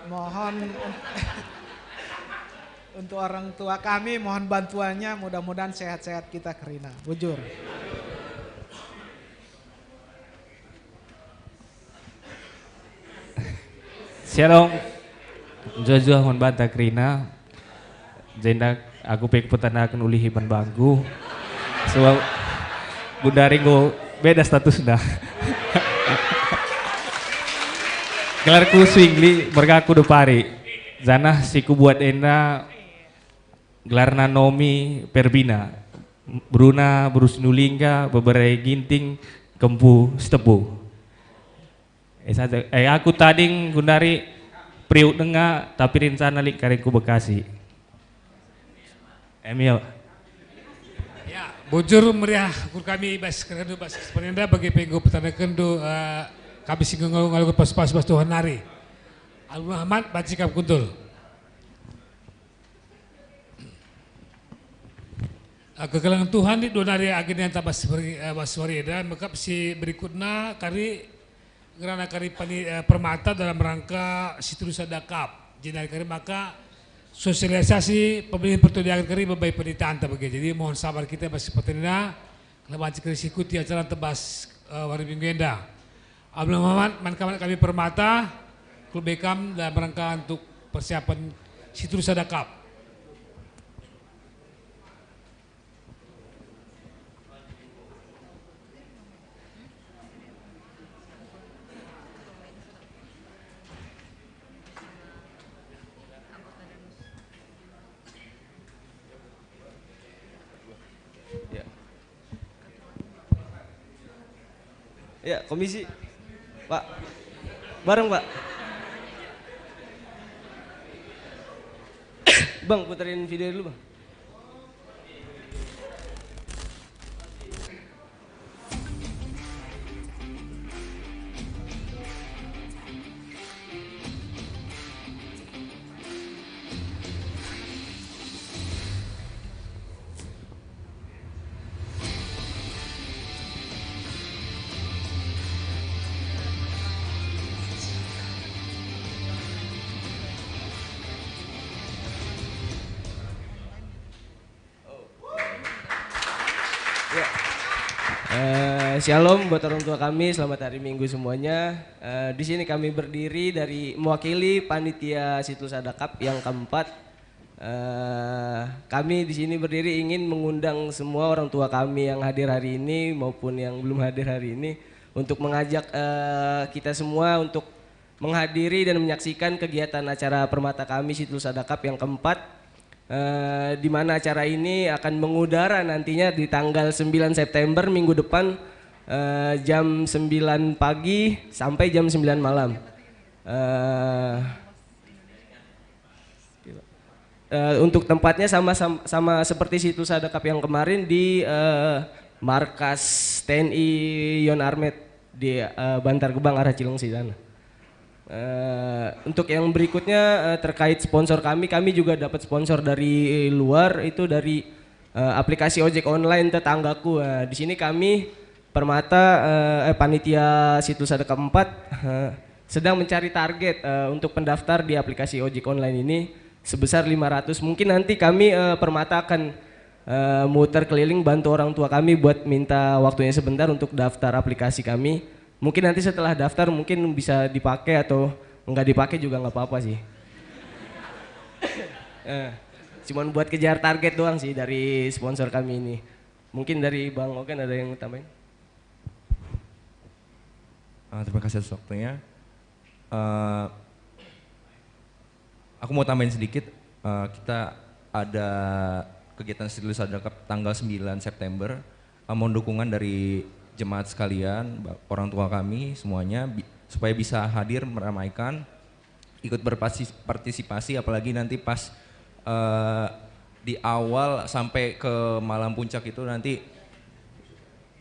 Mohon untuk orang tua kami, mohon bantuannya, mudah-mudahan sehat-sehat kita kerina. Bujur. Shalom. Juah-juah man banta kerina. Jenda aku pe kupetenaken ulihi man bangku. Sebab gundari enggo beda statusna. Gelarku Swingli, mergaku Depari. Janah si kubuat enda gelarna Nomi Perbina. Beruna beru Sinulingga, bebere Ginting, kempu Sitebu. Eh, saja. Eh, aku tading gundari priuk denga, tapi rencana lit karing ku Bekasi. Em, yo. Ya, bujur meriah ukur kami bas kerndu bas kesempatan enda bagi penggo petenaken kerndu, eh, kami si ngalo-ngalo pas-pas bas Tuhan nari. Alu Rahmat, banci kam kuntul. Eh, kekelengen Tuhan di dua nari agi nianta bas wari, eh, bas wari enda, mekap si berikutna kari ngerana kari pani, eh, permata dalam rangka Situlu Sada Cup. Jenari kari maka sosialisasi pemilihan pertandingan kari bebai penitanta bagi. Jadi mohon sabar kita bas pertandingan, kena banci kari sikuti acara tebas, eh, wari minggu enda. Abdul Muhammad, man kaman kami permata, klub Beckham dalam rangka untuk persiapan Situlu Sada Cup. Ya. Ya, komisi. Pak. Bareng, Pak. Bang, puterin video dulu, Bang. Ya. Eh, shalom buat orang tua kami, selamat hari Minggu semuanya. Eh, di sini kami berdiri dari mewakili panitia Situlu Sada Cup yang keempat. Eh, kami di sini berdiri ingin mengundang semua orang tua kami yang hadir hari ini maupun yang belum hadir hari ini untuk mengajak, eh, kita semua untuk menghadiri dan menyaksikan kegiatan acara permata kami Situlu Sada Cup yang keempat, eh, di mana acara ini akan mengudara nantinya di tanggal sembilan September, minggu depan, eh, jam sembilan pagi sampai jam sembilan malam. Eh, Eh, untuk tempatnya sama, sama, sama seperti Situlu Sada Cup yang kemarin di, eh, markas T N I Yon Armet di, eh, Bantar Gebang arah Cilengsi sana. Eh, untuk yang berikutnya, eh, terkait sponsor kami, kami juga dapat sponsor dari luar, itu dari, eh, aplikasi ojek online Tetanggaku. Eh, di sini kami Permata, eh, eh, panitia Situlu Sada Cup empat, eh, sedang mencari target, eh, untuk pendaftar di aplikasi ojek online ini sebesar lima ratus. Mungkin nanti kami, eh, Permata akan, eh, muter keliling bantu orang tua kami buat minta waktunya sebentar untuk daftar aplikasi kami. Mungkin nanti setelah daftar mungkin bisa dipakai atau nggak dipakai juga nggak apa-apa sih. Eh, cuman buat kejar target doang sih dari sponsor kami ini. Mungkin dari Bang Ogen ada yang tambahin? Ah, terima kasih atas waktunya. Eh, Aku mau tambahin sedikit, eh, kita ada kegiatan Siti Sadakap tanggal sembilan September, eh, mohon dukungan dari jemaat sekalian, ba-, orang tua kami semuanya, bi-, supaya bisa hadir meramaikan, ikut berpartisipasi, apalagi nanti pas, eh, di awal sampai ke malam puncak itu nanti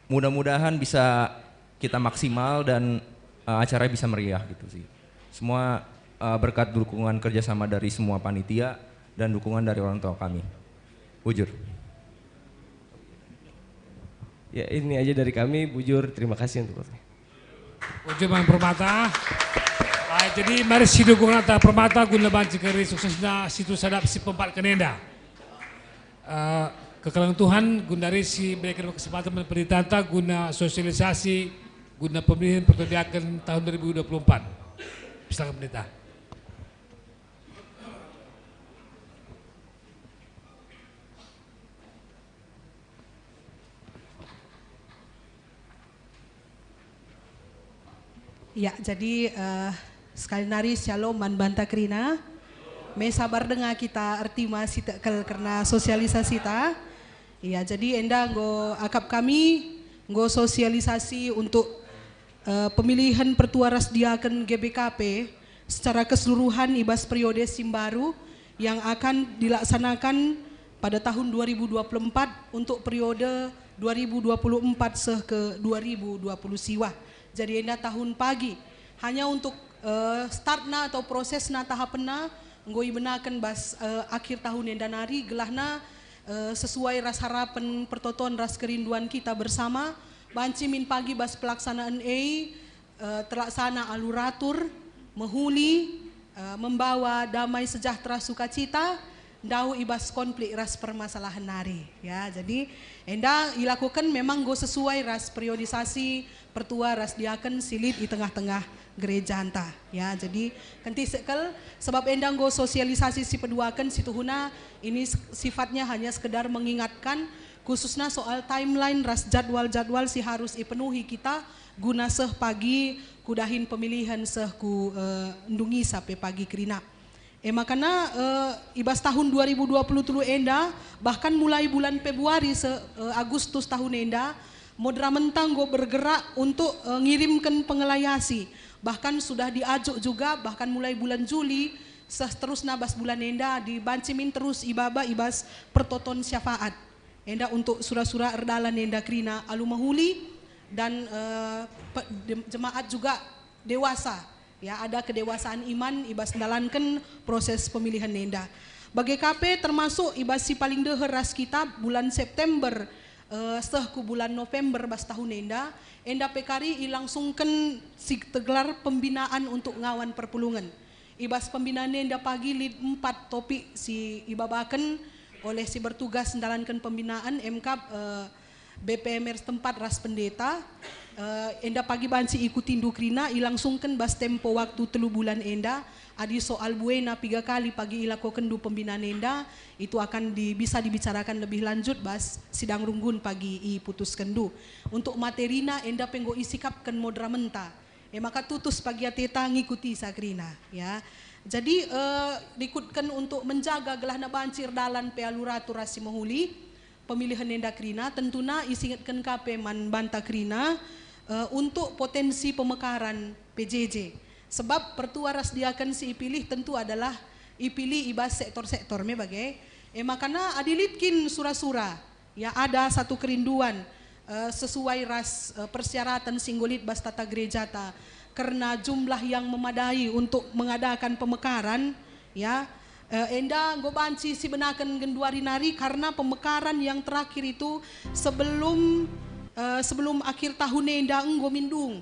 mudah-mudahan bisa kita maksimal dan, eh, acara bisa meriah gitu sih. Semua, eh, berkat dukungan kerjasama dari semua panitia dan dukungan dari orang tua kami. Bujur. Ya, ini aja dari kami, bujur, terima kasih untuk waktunya. Bujur Mang Permata. Ah, jadi mari sidukung ata Permata guna banci keri suksesna Situ Sadap si pempat kenenda. Eh, kekelengen Tuhan, gundari si berikan kesempatan man pendetanta guna sosialisasi guna pemilihan pertua diaken tahun dua ribu dua puluh empat. Silakan pendeta. Ya, jadi, eh, sekali nari shalom man banta kerina. Me sabar denga kita ertima si tekel kerna sosialisasita. Ya, jadi enda enggo akap kami enggo sosialisasi untuk, eh, pemilihan pertua ras diaken G B K P secara keseluruhan i bas periode si mbaru yang akan dilaksanakan pada tahun dua ribu dua puluh empat untuk periode dua ribu dua puluh empat seh ke dua ribu dua puluh siwah. Jadi enda tahun pagi. Hanya untuk, eh, startna atau prosesna tahapenna enggo ibenaken bas, eh, akhir tahun enda nari gelahna, eh, sesuai ras harapen pertoton ras kerinduan kita bersama, banci min pagi bas pelaksanaan e, eh, terlaksana alu ratur, mehuli, eh, membawa damai sejahtera sukacita, ndauh i bas konflik ras permasalahan nari. Ya, jadi enda ilakoken memang enggo sesuai ras periodisasi pertua ras diaken si lit i tengah-tengah gerejanta. Ya, jadi kentisik kal, sebab enda enggo sosialisasi si peduaken si tuhuna ini s-, sifatnya hanya sekedar mengingatkan khususna soal timeline ras jadwal-jadwal si harus ipenuhi kita guna seh pagi ku dahin pemilihan seh ku, eh, ndungi sape pagi kerina. E makana, eh, i bas tahun dua ribu dua puluh telu enda, bahkan mulai bulan Februari se-, eh, Agustus tahun enda, Modramenta enggo bergerak untuk, eh, ngirimken pengelayasi. Bahkan sudah diajuk juga, bahkan mulai bulan Juli, seterusna bas bulan enda, dibanci min terus ibaba i bas pertoton syafaat. Enda untuk sura-sura erdalan enda kerina alu mehuli dan, eh, pe-, dem-, jemaat juga dewasa, ya, ada kedewasaan iman i bas ndalanken proses pemilihan enda. Bage ka pe termasuk i bas si paling deher ras kita bulan September, eh, seh ku bulan November bas tahun enda, enda pe kari ilangsungken si tegelar pembinaan untuk ngawan perpulungen. I bas pembinaan enda pagi lit empat topik si ibabaken oleh si bertugas ndalanken pembinaan, emkap, eh, B P M R setempat ras pendeta, eh, enda pagi banci ikutindu kerina ilangsungken bas tempo waktu telu bulan enda, adi soal buena piga kali pagi ilakokenndu pembinaan enda, itu akan di-, bisa dibicarakan lebih lanjut bas sidang runggun pagi iputuskenndu. Untuk materina enda pe enggo isikapken modramenta. E maka tutus pagi ateta ngikuti sa kerina, ya. Jadi, eh, rikutken untuk menjaga gelahna banci erdalan pe alu ratur ras si mehuli pemilihen enda kerina, tentuna isingetken ka pe man banta kerina, eh, untuk potensi pemekaran P J J. Sebab pertua ras diaken si ipilih tentu adalah ipilih i bas sektor-sektor me bage. E makana adi lit kin sura-sura, ya, ada satu kerinduan, eh, sesuai ras, eh, persyaratan si enggo lit bas tata gerejata kerna jumlah yang memadai untuk mengadakan pemekaran, ya, eh, enda enggo banci sibenaken genduari nari karna pemekaran yang terakhir itu sebelum, eh, sebelum akhir tahun enda enggo min dung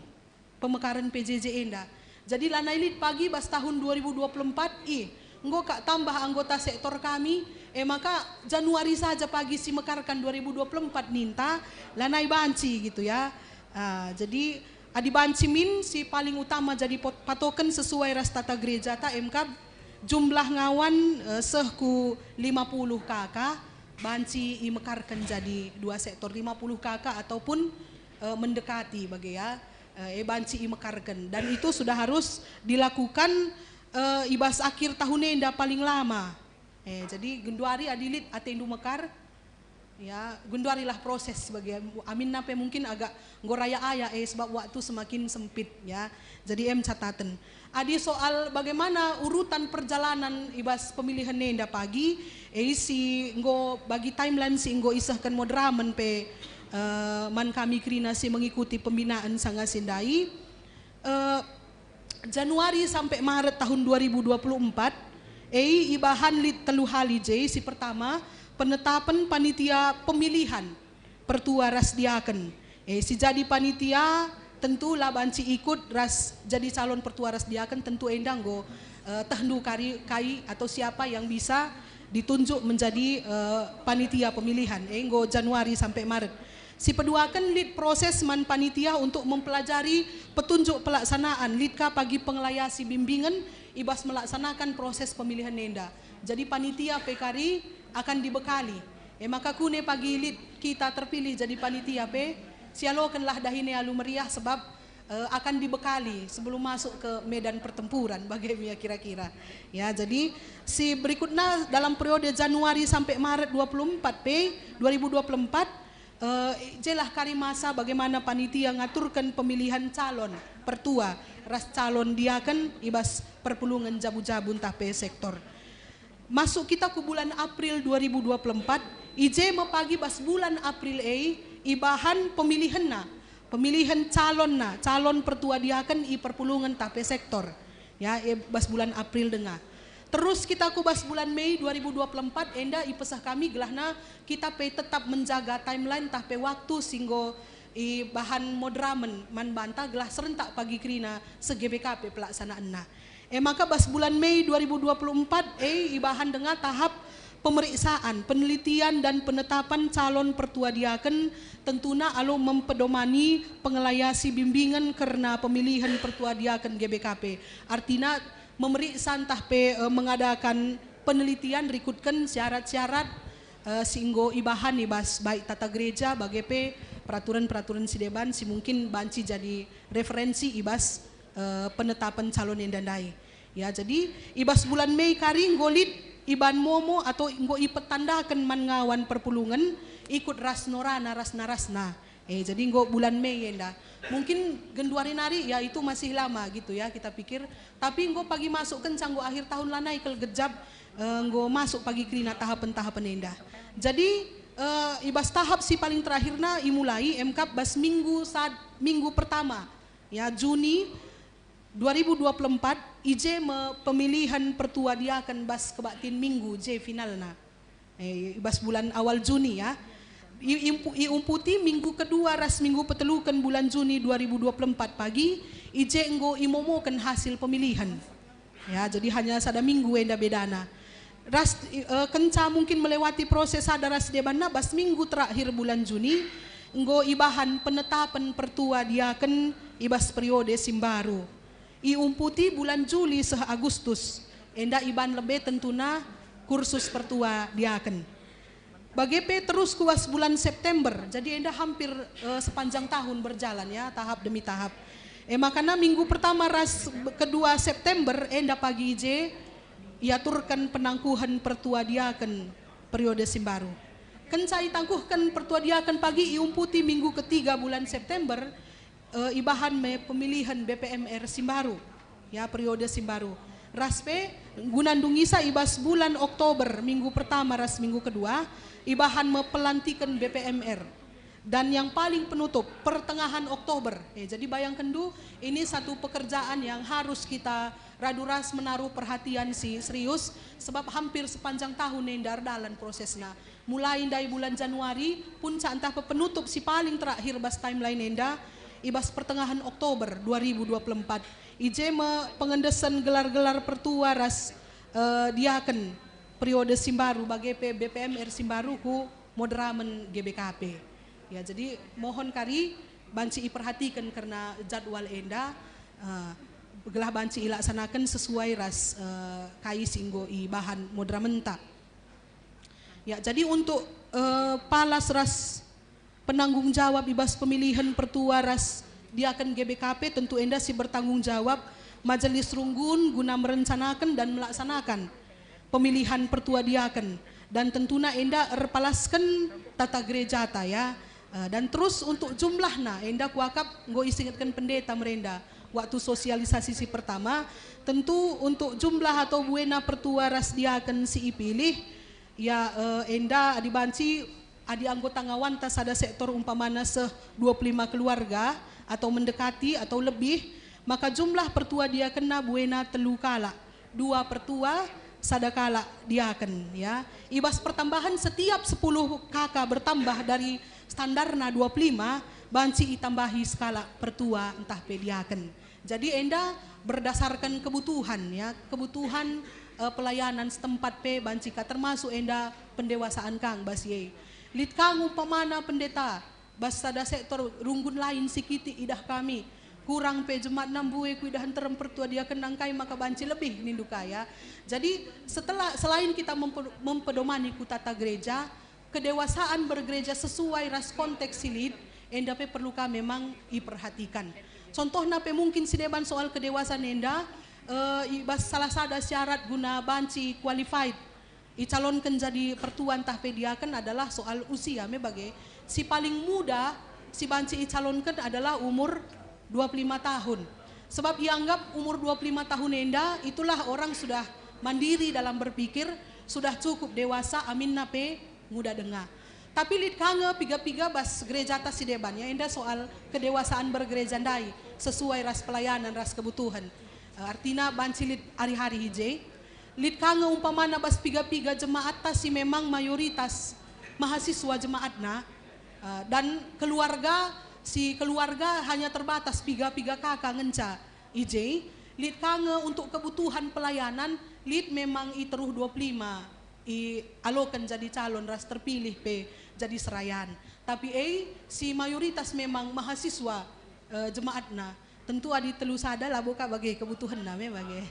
pemekaran P J J enda. Jadi lanai lit pagi bas tahun dua ribu dua puluh empat, ih, enggo kak tambah anggota sektor kami, e maka Januari saja pagi si mekarkan dua ribu dua puluh empat ninta, lanai banci gitu ya. Ah, jadi adi banci min si paling utama jadi pot-, patoken sesuai ras tata gerejata, emkap jumlah ngawan, eh, seh ku lima puluh K K, banci imekarken jadi dua sektor lima puluh K K ataupun, eh, mendekati bage ya. Eh, e banci imekarken. Dan itu sudah harus dilakukan, eh, i bas akhir tahun enda paling lama. Eh, jadi genduari adi lit atendu mekar, ya, genduarilah proses bagi aminna pe mungkin agak enggo raya-aya, eh, sebab waktu semakin sempit, ya. Jadi em cataten. Adi soal bagaimana urutan perjalanan i bas pemilihan enda pagi, eh, si enggo bagi timeline si enggo isehken moderamen pe, eh, man kami kerina si mengikuti pembinaan sanga si ndai. Eh, Januari sampai Maret tahun dua ribu dua puluh empat, ei ibahan lit telu hal i je. Si pertama, penetapen panitia pemilihan pertua ras diaken. Eh, si jadi panitia tentu la banci ikut ras jadi calon pertua ras diaken, tentu enda enggo, eh, tehndu kari, kai atau siapa yang bisa ditunjuk menjadi, eh, panitia pemilihan. Eh, enggo Januari sampai Maret. Si peduaken lit proses man panitia untuk mempelajari petunjuk pelaksanaan, lit ka pagi pengelayasi bimbingen i bas melaksanakan proses pemilihan enda. Jadi panitia pe kari akan dibekali. E maka kune pagi lit kita terpilih jadi panitia pe, sialokenlah dahin e alu meriah sebab, eh, akan dibekali sebelum masuk ke medan pertempuran, bage me ia kira-kira. Ya, jadi si berikutna dalam periode Januari sampai Maret dua puluh empat pe, dua ribu dua puluh empat, eh, jelah kari masa bagaimana panitia ngaturken pemilihan calon pertua ras calon diaken i bas perpulungen jabu-jabu ntah pe sektor. Masuk kita ku bulan April dua ribu dua puluh empat, i je me pagi bas bulan April e ibahan pemilihenna, pemilihen calonna, calon pertua diaken i perpulungen ntah pe sektor. Ya, e, bas bulan April denga. Terus kita ku bas bulan Mei dua ribu dua puluh empat, enda ipeseh kami gelahna kita pe tetap menjaga timeline ntah pe waktu si enggo ibahan moderamen man banta gelah serentak pagi kerina se-G B K P pelaksanaanna. E maka bas bulan Mei dua ribu dua puluh empat e ibahan denga tahap pemeriksaan, penelitian, dan penetapan calon pertua diaken, tentuna alu mempedomani pengelayasi bimbingen kerna pemilihan pertua diaken G B K P. Artina memeriksa ntah pe, eh, mengadakan penelitian rikutken syarat-syarat, eh, si enggo ibahan i bas baik tata gereja bage pe peraturan-peraturan si deban si mungkin banci jadi referensi i bas, eh, penetapan calon enda ndai. Ya, jadi i bas bulan Mei kari enggo lit iban momo atau enggo ipetandaken man ngawan perpulungen ikut ras norana ras narasna. Eh, jadi enggo bulan Mei enda. Mungkin genduari nari, ya, itu masih lama gitu ya kita pikir. Tapi enggo pagi masuk kenca enggo akhir tahun lanai kal gejap, eh, enggo masuk pagi kerina tahapen-tahapen enda. Jadi, eh, i bas tahap si paling terakhirna imulai emkap bas minggu sad-, minggu pertama, ya, Juni dua ribu dua puluh empat, i je me pemilihan pertua diaken bas kebaktin minggu je finalna. Eh, i bas bulan awal Juni, ya. I-, impu-, iumputi minggu kedua ras minggu peteluken bulan Juni dua ribu dua puluh empat pagi, i je enggo imomoken hasil pemilihan. Ya, jadi hanya sada minggu enda bedana. Ras, eh, kenca mungkin melewati proses sada ras debanna, bas minggu terakhir bulan Juni, enggo ibahan penetapen pertua diaken i bas periode si mbaru. Iumputi bulan Juli seh Agustus, enda iban lebe tentuna kursus pertua diaken. Bage pe terus ku bas bulan September, jadi enda hampir, eh, sepanjang tahun berjalan, ya, tahap demi tahap. E makana minggu pertama ras kedua September enda pagi i je iaturken penangkuhen pertua diaken periode si mbaru. Kenca itangkuhken pertua diaken pagi iumputi minggu ketiga bulan September, eh, ibahan me pemilihan B P M R si mbaru, ya, periode si mbaru. Ras pe, guna ndungisa i bas bulan Oktober, minggu pertama ras minggu kedua, ibahan me pelantiken B P M R. Dan yang paling penutup, pertengahan Oktober. Eh, jadi bayangkenndu, ini satu pekerjaan yang harus kita radu ras menaruh perhatian si serius, sebab hampir sepanjang tahun enda erdalan prosesna. Mulai ndai bulan Januari, puncak ntah pe penutup si paling terakhir bas timeline enda, i bas pertengahan Oktober dua ribu dua puluh empat. I je me pengendesen gelar-gelar pertua ras, eh, diaken periode si mbaru bage pe B P M R si mbaru ku moderamen G B K P. Ya, jadi mohon kari banci iperhatiken kerna jadwal enda, eh, gelah banci ilaksanaken sesuai ras, eh, kai si enggo ibahan moderamenta. Ya, jadi untuk, eh, palas ras penanggung jawab i bas pemilihen pertua ras diaken G B K P, tentu enda si bertanggung jawab Majelis Runggun guna merencanaken dan melaksanakan pemilihan pertua diaken, dan tentuna enda erpalasken tata gerejata, ya. Eh, dan terus untuk jumlahna enda kuakap enggo isingetken pendeta merenda waktu sosialisasi si pertama, tentu untuk jumlah atau buena pertua ras diaken si ipilih, ya, eh, enda adi banci, adi anggota ngawanta sada sektor umpamana seh dua puluh lima keluarga atau mendekati atau lebih, maka jumlah pertua diakenna buena telu kalak, dua pertua, sada kalak diaken, ya. I bas pertambahan setiap sepuluh K K bertambah dari standarna dua puluh lima, banci itambahi sekalak pertua ntah pe diaken. Jadi enda berdasarkan kebutuhan, ya, kebutuhan, eh, pelayanan setempat pe banci ka, termasuk enda pendewasaan kang bas e. Lit kang umpamana pendeta, bas sada sektor runggun lain si kitik idah kami, kurang pe jemaatna mbue kuidah nterem pertua diaken nangkai maka banci lebih nindu ka, ya. Jadi setelah, selain kita mempe-, mempedomani ku tata gereja, kedewasaan bergereja sesuai ras konteks si lit, enda pe perlu ka memang iperhatikan. Contohna pe mungkin si deban soal kedewasaan enda, eh, i bas salah sada syarat guna banci qualified icalonken jadi pertua ntah pe diaken adalah soal usia me bage. Si paling muda si banci icalonken adalah umur dua puluh lima tahun. Sebab ianggap umur dua puluh lima tahun enda itulah orang sudah mandiri dalam berpikir, sudah cukup dewasa, aminna pe nguda denga. Tapi lit ka nge piga-piga bas gerejata si deban, ya, enda soal kedewasaan bergereja ndai sesuai ras pelayanan ras kebutuhen. Eh, artina banci lit ari-ari i je. Lit ka nge umpamana bas piga-piga jemaatta si memang mayoritas mahasiswa jemaatna, eh, dan keluarga, si keluarga hanya terbatas piga-piga K K ngenca i je. Lit ka nge untuk kebutuhan pelayanan, lit memang i teruh dua puluh lima ialoken jadi calon ras terpilih pe jadi serayan. Tapi e, si mayoritas memang mahasiswa, eh, jemaatna. Tentu adi telu sada labo ka bage kebutuhenna me bage.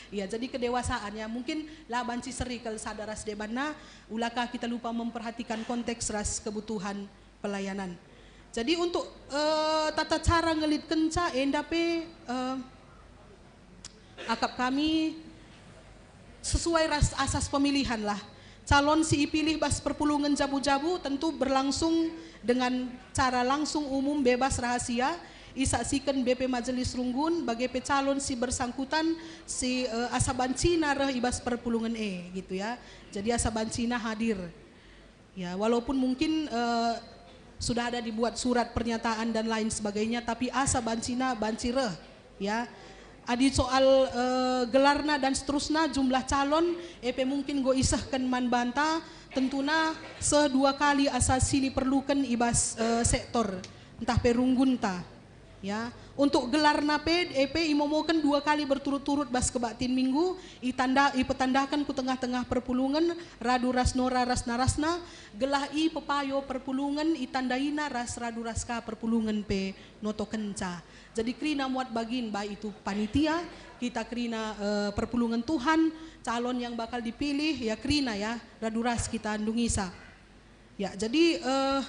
Ya, jadi kedewasaan, ya, mungkin la banci seri kal sada ras debanna, ula ka kita lupa memperhatikan konteks ras kebutuhan pelayanan. Jadi untuk, eh, tata cara ngelitkenca enda pe, eh, akap kami sesuai ras asas pemilihan lah. Calon si ipilih bas perpulungen jabu-jabu tentu berlangsung dengan cara langsung, umum, bebas, rahasia, isaksiken B P Majelis Runggun, bage pe calon si bersangkutan si, eh, asa bancina reh i bas perpulungen e, gitu, ya. Jadi asa bancina hadir. Ya, walaupun mungkin, eh, sudah ada dibuat surat pernyataan dan lain sebagainya, tapi asa bancina banci reh, ya. Adi soal, eh, gelarna dan seterusna, jumlah calon, e pe mungkin enggo isehken man banta, tentuna seh dua kali asa si niperluken i bas, eh, sektor, ntah pe runggunta. Ya, untuk gelarna pe, e pe imomoken dua kali berturut-turut bas kebaktin minggu, itanda, ipetandaken ku tengah-tengah perpulungen, radu ras nora ras narasna, gelah ipepayo perpulungen, itandaina ras radu ras ka perpulungen pe notokenca. Jadi kerina muat bagin, baik itu panitia, kita kerina, eh, perpulungen Tuhan, calon yang bakal dipilih, ya kerina, ya, radu ras kita ndungisa. Ya, jadi, eh,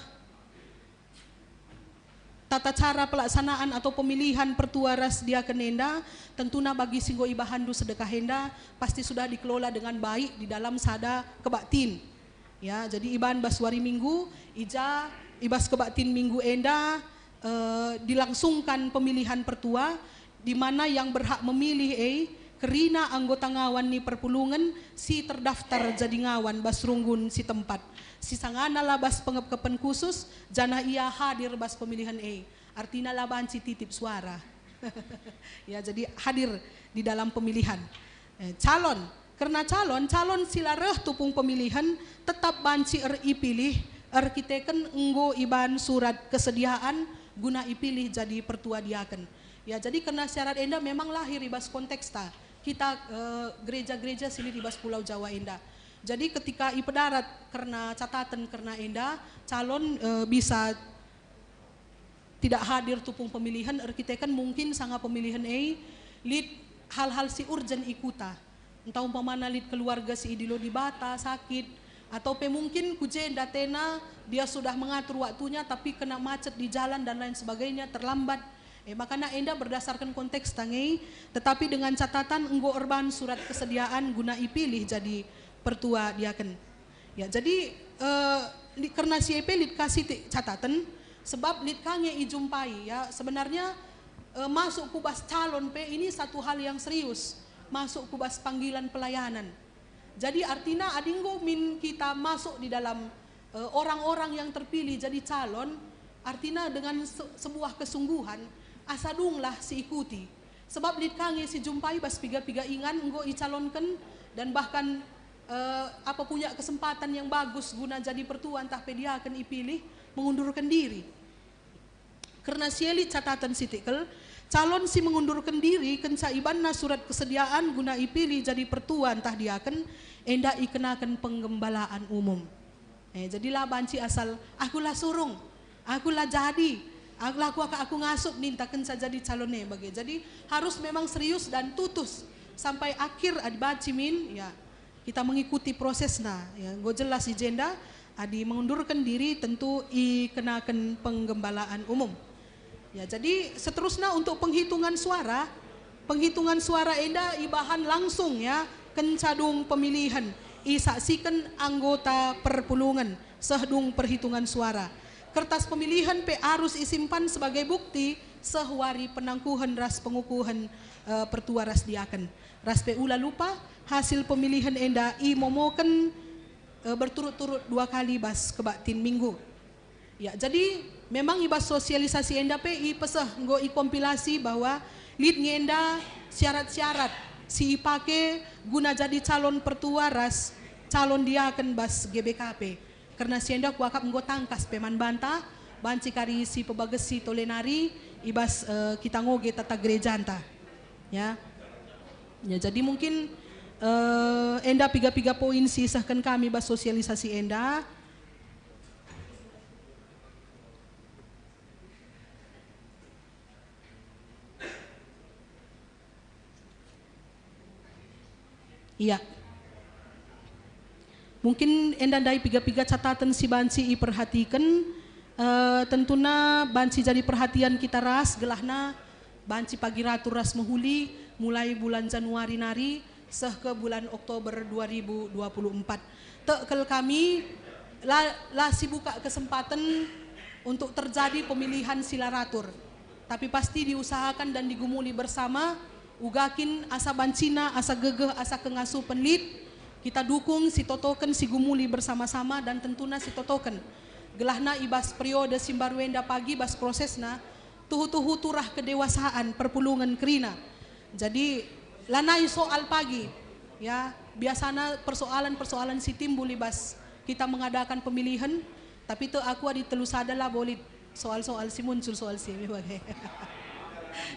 tata cara pelaksanaan atau pemilihan pertua ras diaken enda, tentuna bagi si enggo ibahanndu sedekah enda, pasti sudah dikelola dengan baik di dalam sada kebaktin. Ya, jadi iban bas wari Minggu, i ja, i bas kebaktin Minggu enda, eh, dilangsungkan pemilihan pertua, di mana yang berhak memilih e kerina anggota ngawan ni perpulungen si terdaftar jadi ngawan bas runggun si tempat, si sangana la bas pengepkepen khusus, janah ia hadir bas pemilihan e. Artina la banci titip suara. Ya, jadi hadir di dalam pemilihan. Eh, calon. Kerna calon, calon si la reh tupung pemilihen tetap banci eripilih erkiteken enggo iban surat kesediaan guna ipilih jadi pertua diaken. Ya, jadi kerna syarat enda memang lahir i bas konteksta kita, eh, gereja-gereja si lit i bas Pulau Jawa enda. Jadi ketika ipedarat kerna cataten kerna enda, calon, eh, bisa tidak hadir tupung pemilihen erkiteken mungkin sanga pemilihen e lit hal-hal si urgen i kuta. Ntah umpamana lit keluarga si idilo Dibata, sakit, atau pe mungkin ku je ndatena dia sudah mengatur waktunya tapi kena macet di jalan dan lain sebagainya, terlambat. Eh, makana enda berdasarken konteks tange, tetapi dengan catatan enggo erban surat kesediaan guna ipilih jadi pertua diaken. Ya, jadi, eh, li-, kerna si e pe lit ka sitik cataten, sebab lit ka nge ijumpai, ya, sebenarnya, eh, masuk ku bas calon pe ini satu hal yang serius, masuk ku bas panggilan pelayanan. Jadi artina adi enggo min kita masuk di dalam, eh, orang-orang yang terpilih jadi calon, artina dengan se-, sebuah kesungguhan, asa dunglah si ikuti. Sebab lit ka nge si jumpai bas piga-piga ingan enggo icalonken, dan bahkan, eh, apa punya kesempatan yang bagus guna jadi pertua ntah pe diaken ipilih, mengundurken diri. Kerna si e lit cataten sitik kal, calon si mengundurken diri kenca ibanna surat kesediaan guna ipilih jadi pertua ntah diaken, enda ikenaken penggembalaan umum. Eh, jadi la banci asal, "Aku la surung, aku la jadi, aku la kuakap aku ngasup," ninta kenca jadi calon e bage. Jadi harus memang serius dan tutus sampai akhir adi banci min, ya, kita mengikuti prosesna, ya, enggo jelas i jenda, adi mengundurken diri tentu ikenaken penggembalaan umum. Ya, jadi seterusna untuk penghitungan suara, penghitungan suara enda ibahan langsung, ya, kenca dung pemilihen, isaksiken anggota perpulungen seh dung perhitungan suara. Kertas pemilihen pe arus isimpan sebagai bukti seh wari penangkuhen ras pengukuhen, eh, pertua ras diaken. Ras pe ula lupa, hasil pemilihen enda imomoken, eh, berturut-turut dua kali bas kebaktin minggu. Ya, jadi memang i bas sosialisasi enda pe ipeseh enggo ikompilasi bahwa lit nge enda syarat-syarat si ipake guna jadi calon pertua ras calon diaken bas G B K P. Kerna si enda kuakap enggo tangkas pe man banta, banci kari si pebagesi tole nari i bas, eh, kita ngoge tata gerejanta. Ya. Ya, jadi mungkin, eh, enda piga-piga poin si isehken kami bas sosialisasi enda. Iya. Mungkin enda ndai piga-piga cataten si banci iperhatiken, eh, tentuna banci jadi perhatian kita ras, gelahna banci pagi ratur ras mehuli mulai bulan Januari nari seh ke bulan Oktober dua ribu dua puluh empat. Tek kal kami la, la sibuka kesempaten untuk terjadi pemilihan si la ratur. Tapi pasti diusahakan dan digumuli bersama, uga kin asa bancina, asa gegeh, asa kengasupen lit, kita dukung si totoken si gumuli bersama-sama dan tentuna si totoken. Gelahna i bas periode si mbaru enda pagi bas prosesna, tuhu-tuhu turah kedewasaan perpulungen kerina. Jadi, lanai soal pagi, ya, biasana persoalan-persoalan si timbul i bas kita mengadakan pemilihan, tapi tek aku adi telu sada labo lit soal-soal si muncul soal si bage.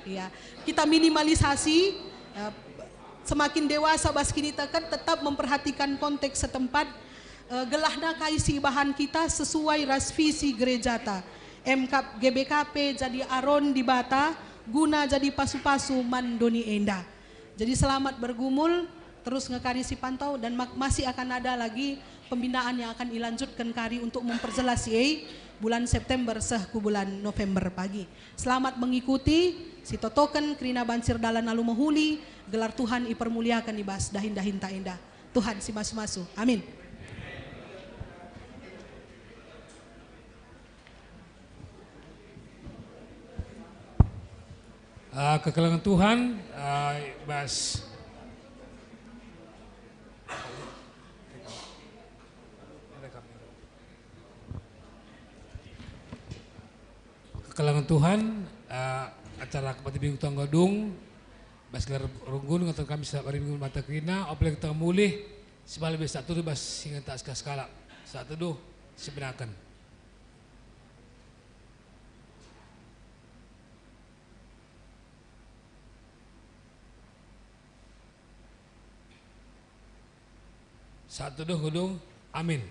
Ya, kita minimalisasi, eh, semakin dewasa bas kiniteken tetap memperhatikan konteks setempat, eh, gelahna kai si ibahan kita sesuai ras visi gerejata. Emkap G B K P jadi aron Dibata guna jadi pasu-pasu man doni enda. Jadi selamat bergumul, terus nge kari si pantau, dan mak-, masih akan ada lagi pembinaan yang akan ilanjutken kari untuk memperjelas si e bulan September seh ku bulan November pagi. Selamat mengikuti, si totoken kerina banci erdalan alu mehuli, gelar Tuhan ipermuliaken i bas dahin-dahinta enda. Tuhan si masu-masu. Amin. Ah, kekelengen Tuhan, ah, bas. Kekelengen Tuhan, ah, acara kebaktin minggu tanggal dung, bas gelar runggun ngatur kami saat hari minggu mata kerina, apalagi kita mulih, sebab lebih saat tuduh bas singenta sekalak-sekalak, saat tuduh sebenaken. Saat tuduh kudung, amin.